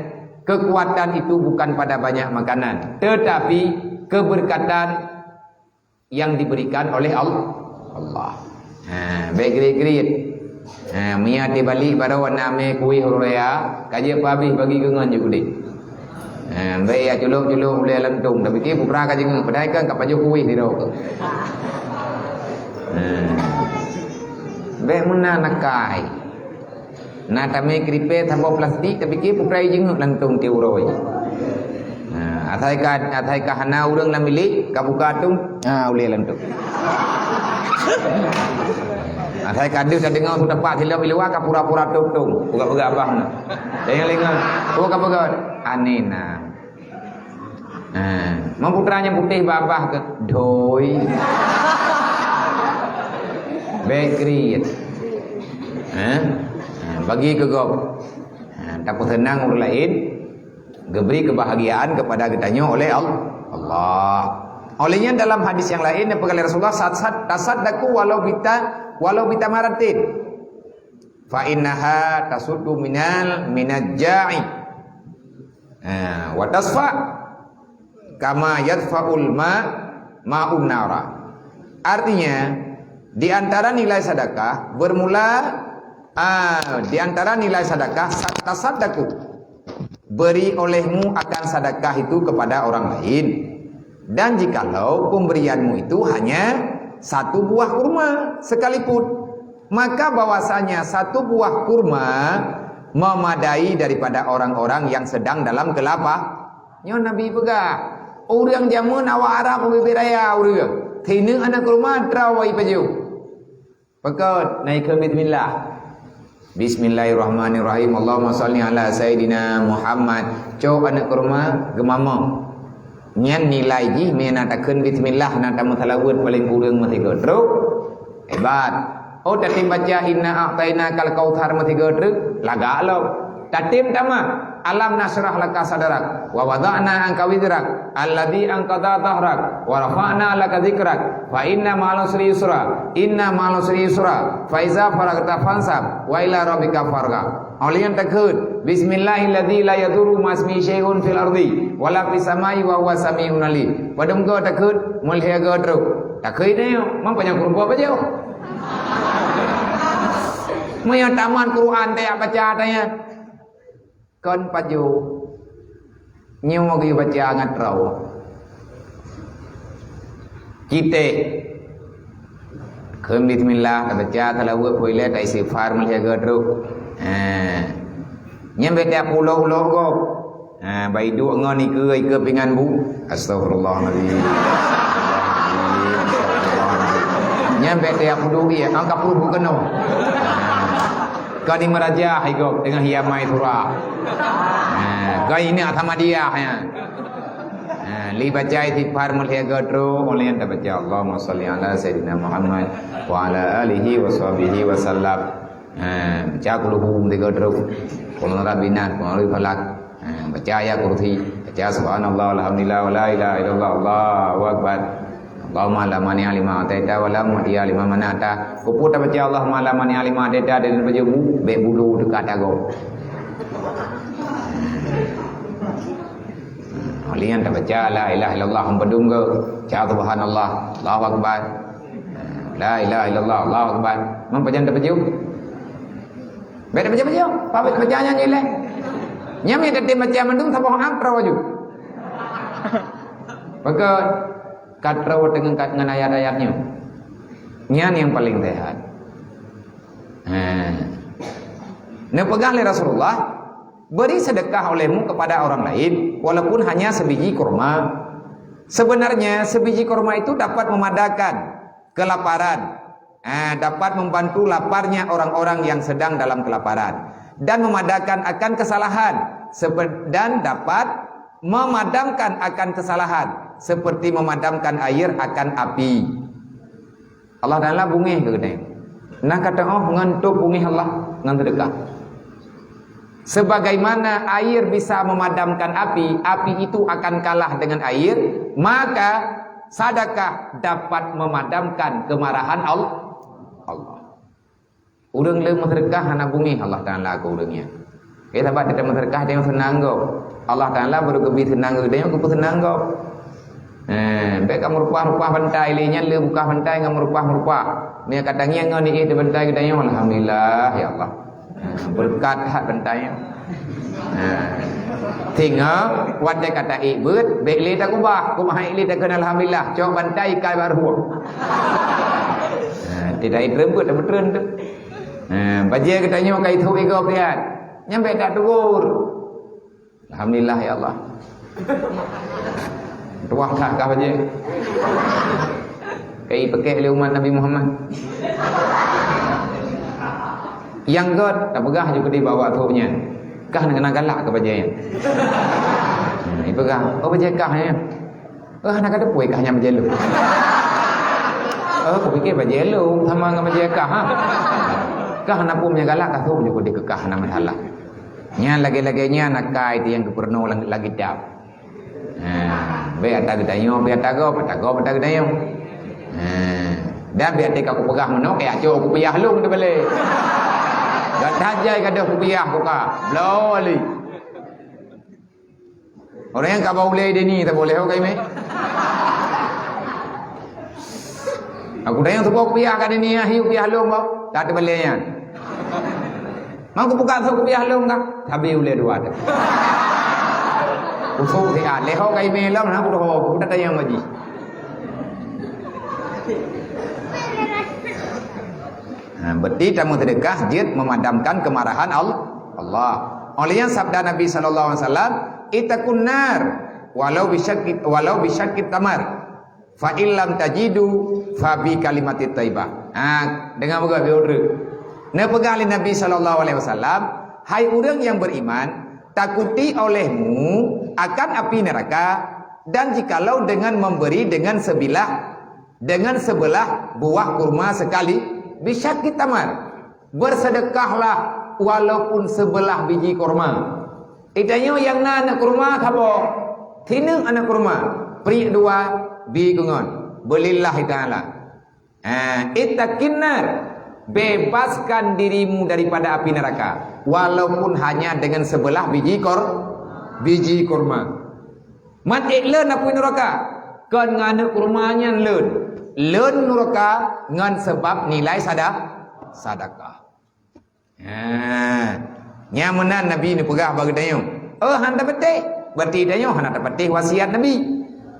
Kekuatan itu bukan pada banyak makanan, tetapi keberkatan yang diberikan oleh Al-, Allah. Ha, bèk grit-grit. Ha, meunyo di Bali baroe na mè kueh hari raya, ka jeuet peuhabéh bagi keu ngon jeuet udép. Ha, bèk ya culok-culok ulèe lantong, tapi pike peue peue ka jeuet, padahai kan ka pajoh kueh sidroe keuh. Ha. Bèk meunan akai. Na tamè kripik saboh plastik, tapike peue peue jeuet lantong tiep uroe. Ha, asai ka, asai ka hana ureueng lam bilék, ka buka tu, ha, ulèe lantong. Asai ka deuh tadeungoe su tapak silop di luwa, ka pura-pura tôp-tôp, peugah-peugah abah na. Dan nyang laén, oh, ka peugah, aneh na. Ha, meu putra nyang putéh babah keuh, doi. Bèk kriet. Ha? Ha, bagi keu gob. Ha, tapeuseunang ureueng laén, geubri keubahagiaan keupada geutanyoe oleh Al-, Allah. Oleh nyan dalam hadis nyang laén nyang peugah lé Rasulullah, "Sat-, sat-, tasaddaqu walau bita-, walau bitamaratin. Fa innaha tasuddu minal, minaj ja'i." Ha, wa tasfa kama yadfa'ul ma, ma'un nara. Artinya, di antara nilai sedekah bermula, ah, di antara nilai sedekah, sat-, tasaddaqu, beri olehmu akan sedekah itu kepada orang lain. Dan jikalau pemberianmu itu hanya satu buah kurma sekalipun, maka bahwasanya satu buah kurma memadai daripada orang-orang yang sedang dalam kelapa. Nyoe Nabi peugah, ureueng jameun awak Arab ubit-ubit raya ureueng. Sineuk aneuk kurma, troh wai pajoh. Pakon, na ikheun bismillah. Bismillahirrahmanirrahim. Allahumma shalli ala Sayyidina Muhammad. Cok aneuk kurma, geumamong. Nyan nilai jih, meunan takheun bismillah, na tameusalaweuet paléng kureueng meusigoe trok. Hebat. Oh, tatem baca, "Inna a'tainakal kautsar," meusigoe trok, lagak lom. Tatem tamah, "Alam nasyrah laka sadrak, wa wada'na anka wizrak, alladzi anqadha dhahrak, wa rafa'na laka dzikrak, fa inna ma'al usri yusra, inna ma'al usri yusra, fa iza faraghta fansab, wa ila rabbika farghab." Óh lheueh nyan takheun, "Bismillahilladzi la yadurru ma'asmihi syai'un fil ardi wa la fis samai wa huwas sami'un alim." Padum goe takheun, meulhèe goe trok. Takheun nyoe, man panyang kureueng pajoh. Meunyoe tamat Quran tajak baca tanyoe. Kon pajoh. Nyoe geuyue baca ngon droe. Kitek. Kheun bismillah, tabaca salaweuet, peuilèe, taistighfar, meulhèe goe trok. Ha. Nyan bèk teuulo-ulo gob. Ha, bak iduek ngon ikeue, ikeue pingan bu. Astagfirullahaladzim. Nyan bèk teuulo, ya, angka puluh bu keunoe. Ka di meurajah igob teungoh hiamai surah. Ha, ka ini Ahmadiyah, ya. Ha, lé baca istighfar meulhèe goe trok, óh lheueh nyan tabaca Allahumma shalli ala Sayyidina Muhammad wa ala alihi wa sahbihi wa sallam. Ha, baca Qul Hu tiga trok. Qul A'udzu Birabbil Nas, Qul A'udzu Birabbil Falaq. Ha, baca ayat kursi, baca subhanallah, walhamdulillah, wala ilaha illallah, Allahu akbar. Allahumma la mani'a lima a'taita wa la mu'tiya lima mana'ta. Keupeue tabaca Allahumma la mani'a lima a'taita dan baju bu, bèk bulo teuka tagob. Óh lheueh nyan tabaca la ilaha illallah, hamba dum geuh, baca subhanallah, Allahu akbar. La ilaha illallah, Allahu akbar. Man pajan tabaca? Bèk tabaca-baca, pabèk baca nyan jileh. Nyan meunan tatem baca mandum saboh am troh aju. Pakon ka troh deungon kat ngon ayat-ayat nyoe. Nyan nyang paleng sehat. Ha. Neupeugah lé Rasulullah, "Beri sedekah olehmu kepada orang lain, walaupun hanya sebiji kurma." Sebenarnya, sebiji kurma itu dapat memadamkan kelaparan, eh, dapat membantu laparnya orang-orang yang sedang dalam kelaparan, dan memadamkan akan kesalahan, sebe-, dan dapat memadamkan akan kesalahan, seperti memadamkan air akan api. Allah Taala beungéh keu geutanyoe. Nah, ka teu'oh ngon tôb beungéh Allah ngon seudeukah. Sebagaimana air bisa memadamkan api, api itu akan kalah dengan air, maka sedekah dapat memadamkan kemarahan Al-, Allah. Ureueng le meuseudeukah hana beungéh Allah Taala keu ureueng nyan. Oke, saban teutab meuseudeukah, teutab seunang gob. Allah Taala baru geubri seunang geutanyoe, geupeuseunang gob. Eh, bèk ka meurupah-rupah bantai lé nyan, le bukah bantai ngon meurupah-meurupah. Meunyo ka tangieng ngon ié di bantai geutanyoe, alhamdulillah ya Allah. Eh, beureukat that bantai nyan. Eh, singoh watèe ka taék beuet, bèk lé takubah, kubah ék lé takheun alhamdulillah, cok bantai ikai barô. Eh, tidak itreumbeuet, tabeutrön tu. Eh, bajèe geutanyoe ka ithok igob siat. Nyan bèk tategur. Alhamdulillah ya Allah. Tuah that kah bajèe. Kai pakai lé umat Nabi Muhammad. Nyang göt, tapeugah ju keudéh bak awak trok nyan. Kah na galak keu bajèe nyan. Nah, ipeugah, "Oh, bajèe kah nyan." "Eh, hana ka teupeu kah nyan bajèe lôn." "Oh, kupike bajèe lôn sama ngon bajèe kah, ha." Kah na peue nyang galak, kah trok ju keudéh keu kah, hana masalah. Nyan lagèe-lagèe nyan akai teuh nyang geupeurunoe lam, lam kitab. Ha, bèk ata geutanyoe, bèk ata gob, ata gob ata geutanyoe. Ha, dan bèk ata ka kupeugah meunoe, kaya cok kupiah lôn teuh balèe. Gata jai gadoh kupiah kuka. Bloe lé. Orang nyang ka ba ulèe dini tak boleh, oke, meh? Aku dah nyang seuboh kupiah ka dini, ahi kupiah lôn, bah. Tak ada balèe nyan. Mang kupeugah sôk kupiah lôn kah? Sabe ulèe dua teuh. Kusôk siat, lheuh ka imè lom, nah, kudoh, kuda tayang baji. Nah, berarti tamu sedekah jeuet memadamkan kemarahan Al-, Allah. Oleh nyan sabda Nabi sallallahu alaihi wasallam, "Ittaqun nar walau bisyaqqi, walau bisyaqqi tamar." "Fa illam tajidu fa bi kalimatit thaibah." Ha, deungö beugöt, beudreu. Neupeugah lé Nabi sallallahu alaihi wasallam, "Hai ureuëng nyang beriman, takuti olehmu akan api neraka, dan jikalau dengan memberi dengan sebilah, dengan sebelah buah kurma sekali, bisyaqqi tamar, bersedekahlah walaupun sebelah biji kurma." Geutanyoe nyang na aneuk kurma saboh, sineuk aneuk kurma, priek dua, bi keu ngon, "Beulillahi ta'ala." Ha, "Ittaqin nar," bebaskan dirimu daripada api neraka, walaupun hanya dengan sebelah biji kor-, biji kurma. Maté lôn apui nuraka, kon ngon aneuk kurma nyan lôn. Lôn nuraka ngon sebab nilai sada-, sadakah. Ha. Nyang meunan Nabi neupeugah bak geutanyoe, "Oh, hana tapatéh." Berarti tanyoe hana tapatéh wasiat Nabi.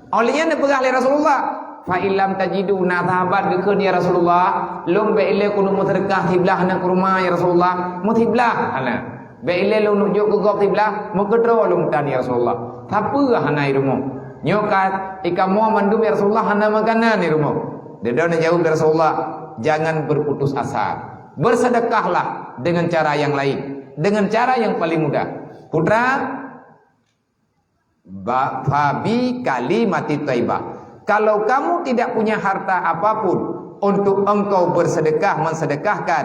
Óh lheueh nyan neupeugah lé Rasulullah, "Fa illam tajidu," na sahabat geukheun, "Ya Rasulullah, lôn bèk ilèe keuneuk meuseudeukah siblah aneuk kurma, ya Rasulullah." Meusiblah hana. "Bèk ilèe lôn neuk jok keu gob siblah, meukeudroe lôn tan, ya Rasulullah." "Sapeue hana i rumoh?" "Nyoe ka ikamoe mandum, ya Rasulullah, hana makanan i rumoh." Deudon neujaweueb lé Rasulullah, "Jangan berputus asa. Bersedekahlah dengan cara yang lain, dengan cara yang paling mudah." Putra, ba-, "Fa bi kalimati thaibah." Kalau kamu tidak punya harta apapun untuk engkau bersedekah, mensedekahkan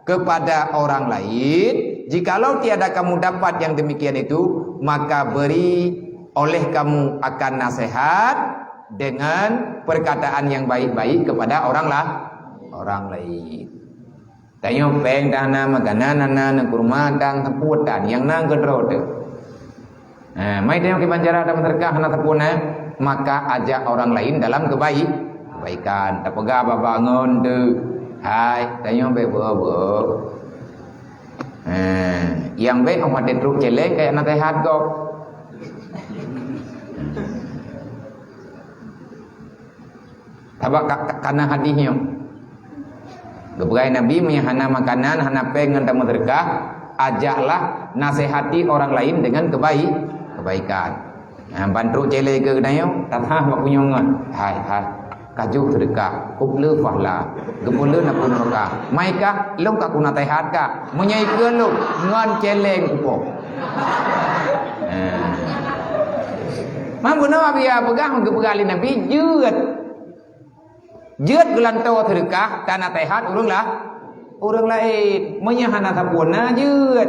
kepada orang lain, jikalau tiada kamu dapat yang demikian itu, maka beri oleh kamu akan nasihat dengan perkataan yang baik-baik kepada orang lah, orang lain. Tanyoe péng dah na, makanan hana, na kurma dan sapeue tan, nyang na keudroe teuh. Ha, mai tanyoe kiban cara dan meuseudeukah hana sapeue na, maka ajak orang lain dalam kebaik-, kebaikan. Tapeugah bak bangon teuh, "Hai, tanyoe bèk beu-beu." Ha, nyang bèk óh watèe trok cèlèng kaya naseuhat gob. Sabab ka, ka, kana hadih nyoe. Geupeugah Nabi, meunyo hana makanan, hana péng ngon tameuseudeukah, ajaklah nasihati orang lain dengan kebaik-, kebaikan. Nah, ban trok cèlèng keu geutanyoe, tathah bak punyueng ngon. Hai, hai. Ka jeuet seudeukah, keupeue pahala, geupeue na pun meuka. Mai kah, lôn ka kunasèhat kah. Meunyo ikeu lôn, ngon cèlèng kupo. Eh. Man bunoe Abi ya peugah, geupeugah lé Nabi, jeuet. Jeuet geulantoe seudeukah, tanasèhat ureueng lah, ureueng laén. Meunyo hana sapeue na, jeuet.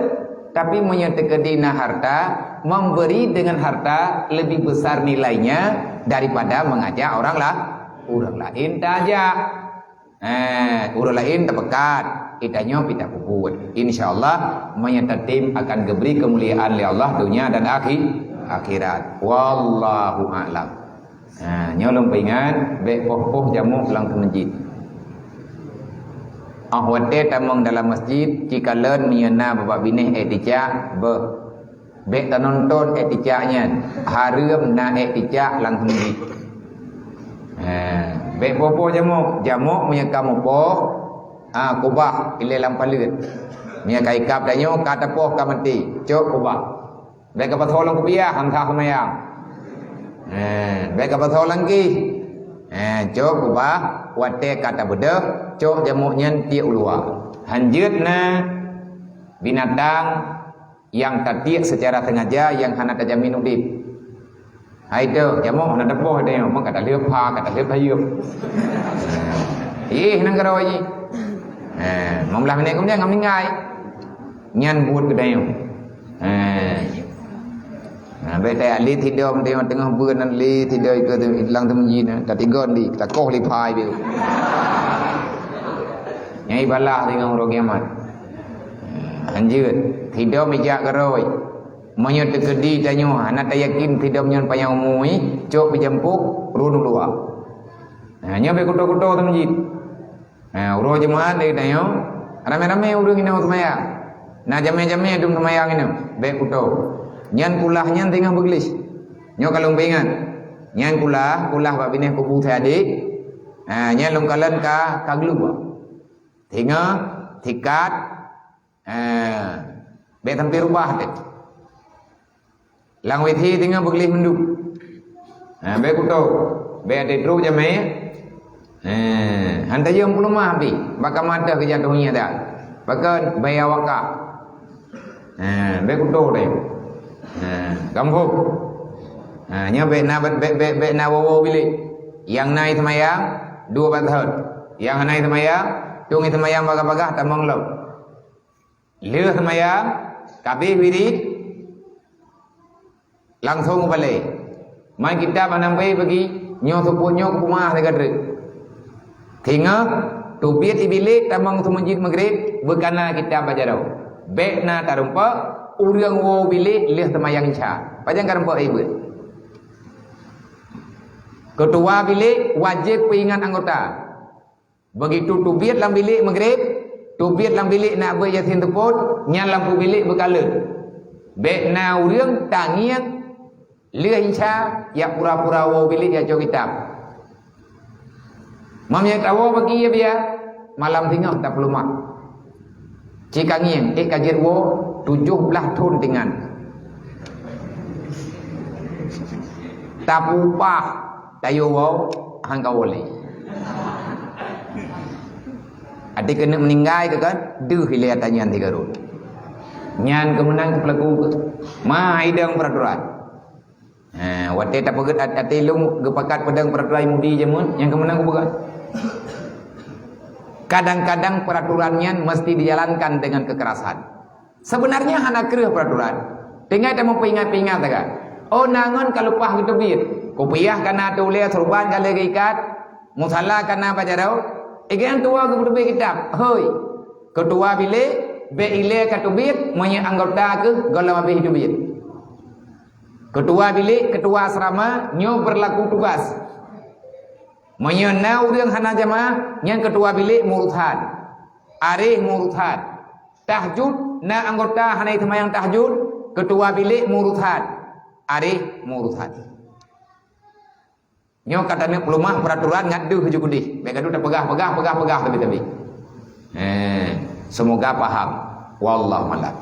Tapi meunyo teukeudi na harta, memberi dengan harta lebih besar nilainya daripada mengajak orang lah, ureueng laén tajak. Eh, ureueng laén tapeukat, geutanyoe pih tapeubuet. Insya Allah, meunyo tatem akan geubri keumuliaan lé Allah donya dan akhi-, akhirat. Wallahu a'lam. Ha, nyoe lôn peuingat, bèk poh-poh jamok lam masjid. Óh watèe tamong dalam masjid, cikalon meunyoe na babah binéh èk ticak, beuh. Bèk tanonton èk ticak nyan. Hareuem na èk ticak lam masjid. Ha, bèk poh-poh jamok. Jamok meunyoe ka mupoh, ha, kubah ilèe lam paleuet. Meunyoe ka ikab tanyoe, ka tapoh ka maté, cok kubah. Bèk ka pasoe lam kupiah, han sah seumayang. Eh, bèk ka pasoe lam gih. Eh, cok kubah, watèe ka tabeudôh, cok jamok nyan tiek u luwa. Han jeuet na binatang nyang tatiek seucara sengaja nyang hana tajamin udép. Hai deuh, jamok hana tapoh deuh, meuka talheueh pha, ka talheueh hayeup. Ih, nanggroe jih. Eh, lima belas minit kemudian ka meuninggai. Nyan buet geutanyoe. Eh. Nah, bèk tajak lé sidom teungoh-teungoh beuet nyan lé sidom ikeue lam teumeuji nyan, tatigon di, takoh lé phai beu. Nyang ibalah teungoh uroe kiamat. Eh, han jeuet, sidom ijak keurôi. Meunyoe teukeudi tanyoe hana tayakin sidom nyan panyang umu, cok beujampôk, rhun u luwa. Nah, nyoe bèk kuto-kuto teumeuji. Ha, uroe Jumat lé tanyoe, ramé-ramé ureueng inong seumayang. Na jamé-jamé dum seumayang inong, bèk kuto. Nyan kulah nyan teungoh beugleh. Nyoe ka lôn peuingat. Nyan kulah, kulah bak binéh kubu si adék. Ha, nyan lôn kalon ka, ka geuleubah. Teungoh, sikat, ha, bèk sampoe rubah deh. Lam WC teungoh beugleh mandum. Ha, bèk kuto. Bèk até trok jamé. Ha, han tajeuem peuleumah pih. Baka mata keu jatuh nyan dah. Baka baya wakaf. Ha, bèk kuto deh. Ha, gampông. Ha, nyoe bèk na, bèk, bèk, bèk, bèk na woe-woe bilék. Nyang na seumayang, duek bak thon. Nyang hana seumayang, tueng seumayang bagah-bagah tamong lom. Lheueh seumayang, ka abéh wirid, langsong u balè. Man kitab hana bri bagi, nyoe seupôt nyoe kupeumeu'ah lé ka treuk. Teungoh teubiet i bilék tamong seumeujid Maghrib, beukana kitab bak jaroe. Bèk na tarumpok, ureueng woe bilék lheueh seumayang Isya. Pajan ka rumpok i beuet. Keutua bilék wajéb peuingat anggota. Begitu teubiet lam bilék Maghrib, teubiet lam bilék na beuet Yasin seupôt, nyan lampu bilék beukalon. Bèk na ureueng tangieng lheueh Isya, jak pura-pura woe bilék jak cok kitab. Meunyoe tawoe bagi ya biya, malam singoh tapeuleumah. Cit ka ngieng, ék ka jeuet woe tujoh blaih thon tingan. Tapupah, tayue woe, han ka woe lé. Até keuneuk meuninggai keu kan, deuh ilèe ata nyan sikarot. Nyan keuh meunan keu peulaku keuh. Ma idong peuraturan. Ha, watèe tapeugèt at-, até lôn geupakat peudong peuraturan Yahudi jameun, nyang keumeunang kupeugah. Kadang-kadang peraturan nyan mesti dijalankan dengan kekerasan. Sebenarnya hana kreueh peraturan. Tinggai tameupeuingat-peuingat sagai. Oh, na ngon ka leupah geuteubiet. Kupiah ka na ateueh ulèe, surban ka lheueh geuikat, musala ka na bak jaroe. Igan tuwoe geupeuteubiet kitab. Hôi. Keutua bilék, bèk ilèe ka teubiet, meunyoe anggota keuh gohlom abéh teubiet. Keutua bilék, keutua asrama, nyoe beurlaku tugas. Meunyoe na ureueng hana jamaah, nyan keutua bilék meuurus that. Aréh meuurus that. Tahajud, na anggota hana seumayang tahajud, keutua bilék meuurus that. Aréh meuurus that. Nyoe ka taneuk peuleumah peuraturan ngat deuh ju keudeh. Bèk gadoh tapeugah, peugah, peugah, peugah tabi-tabi. Eh, semoga paham. Wallahu a'lam.